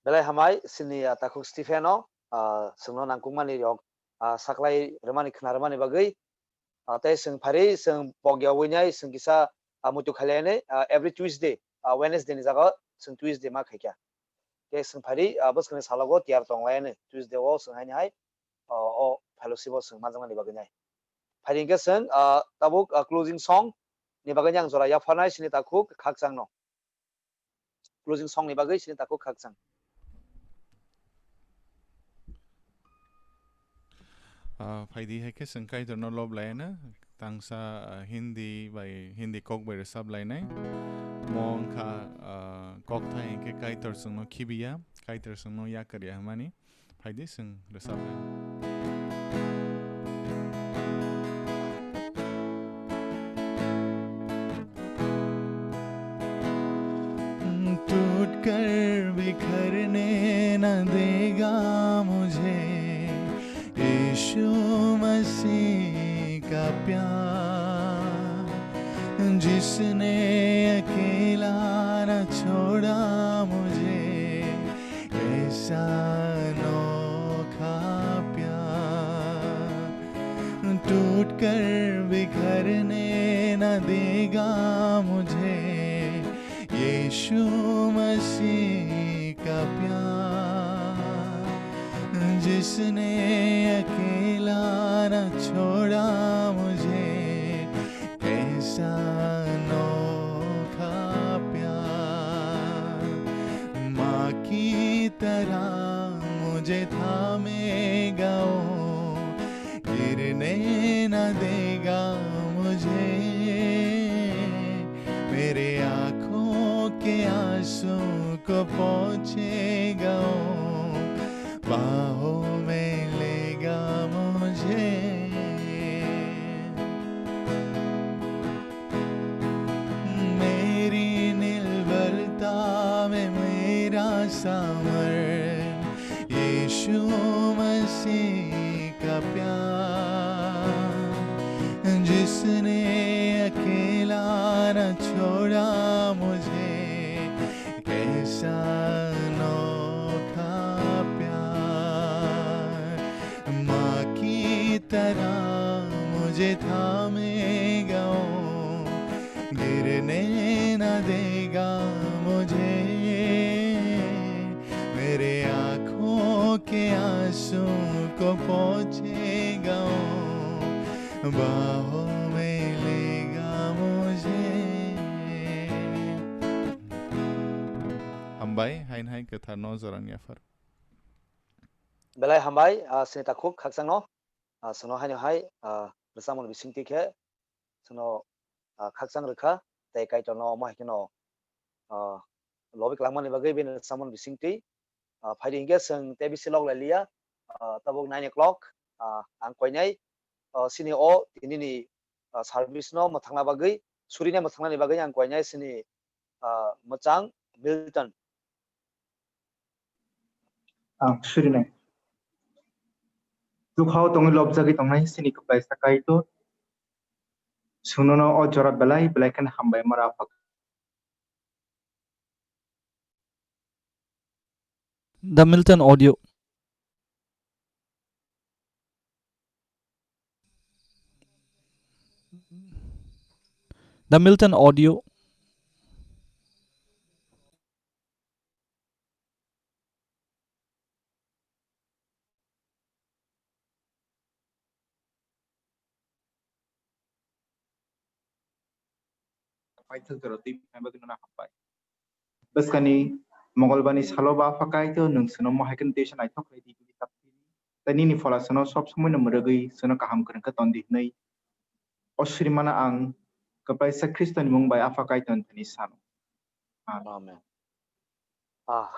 Belai hambai, chini, ah, takhuk Stephen no, ah, chwngno nangkukmani rok, ah, saklai rwmani, khna rwmani bagwi. Ah, tei chwng phari, chwng pogya winai, chwng kisa, ah, muitu khailainai, ah, every Tuesday, ah, Wednesday ni jaga chwng Tuesday ma khaikha. Tei chwng phari, ah, bwskangni salogo tiyar tonglainai, Tuesday o chwng haini hai, ah, o fellowship o chwng majaknani bagwi nai. Phari hwnkhe chwng, ah, tabuk, ah, closing song ni bagwi ang jora yapharnai, chini takhuk khakchangno. Closing song ni bagwi chini takhuk khakchang. Ah, phaidi hai khe chwng Kaitorno lob laina, tangsa, ah, Hindi bai, Hindi kok bai rwchap lainai. Mo wngkha, ah, kokthai hinkhe Kaitor chwngno khibiya, Kaitor chwngno yakarya hwnmani. Phaidi chwng rwchapnai. टूट कर बिखरने न देगा मुझे यीशु मसीह का प्यार, जिसने अकेला न छोड़ा मुझे, ऐसा अनोखा प्यार। टूट कर बिखरने न देगा मुझे यीशु मसीह का प्यार, जिसने अकेला न छोड़ा मुझे, कैसा अनोखा प्यार। माँ की तरह मुझे थामेगा वो, गिरने न देगा मुझे, मेरे आँखों के आंसू को पोंछेगा वो, बाहों में लेगा मुझे। मेरी निर्बलता में मेरा सामर्थ, यीशु मसीह का प्यार। तरह मुझे थामेगा वो, गिरने न देगा मुझे। मेरे आंखों के आंसू को पोंछेगा वो, बाहों में लेगा मुझे। Hambai, hain hain kwtharno jorang yaphar. Belai hambai, ah, sini takhuk khakchangno, ah, sono haino hai, ah, rwchapmung bisingtwi khe sono, ah, khakchang rwkha, tei Kaitorno omo hai kheno, ah, lobi kwlangmani bagwi bini rwchapmung bisingtwi, ah, phaidi hinkhe chwng tei bisi lok lai liya, ah, tabuk nine o'clock, ah, ang koinai, ah, sini o tinini, ah, service no mwthangna bagwi, surinai mwthangnani bagwi ang koinai sini, ah, mwchang Milton. Ang surinai. Dukhao tongwi lobjagwi tongnai sini kwplaisa Kaitor. Chwngno o jora belai belai kheno hambai ma rw phak. The Milton Audio. The Milton Audio. Paithak jora twi phaima bagwi nono hambai. Bwskani Mongolbarni salo ba Apha Kaitor, nwng chwngno mohai kheno tei se naithok khlai di, tei nini phola chwngno sob somoino mwrwgwi chwngno kaham kwrwng khe ton di hwnwi. O srimano ang kwplaisa Khristoni mung bai Apha Kaitorni thani sano. Amen. Amen. Ah,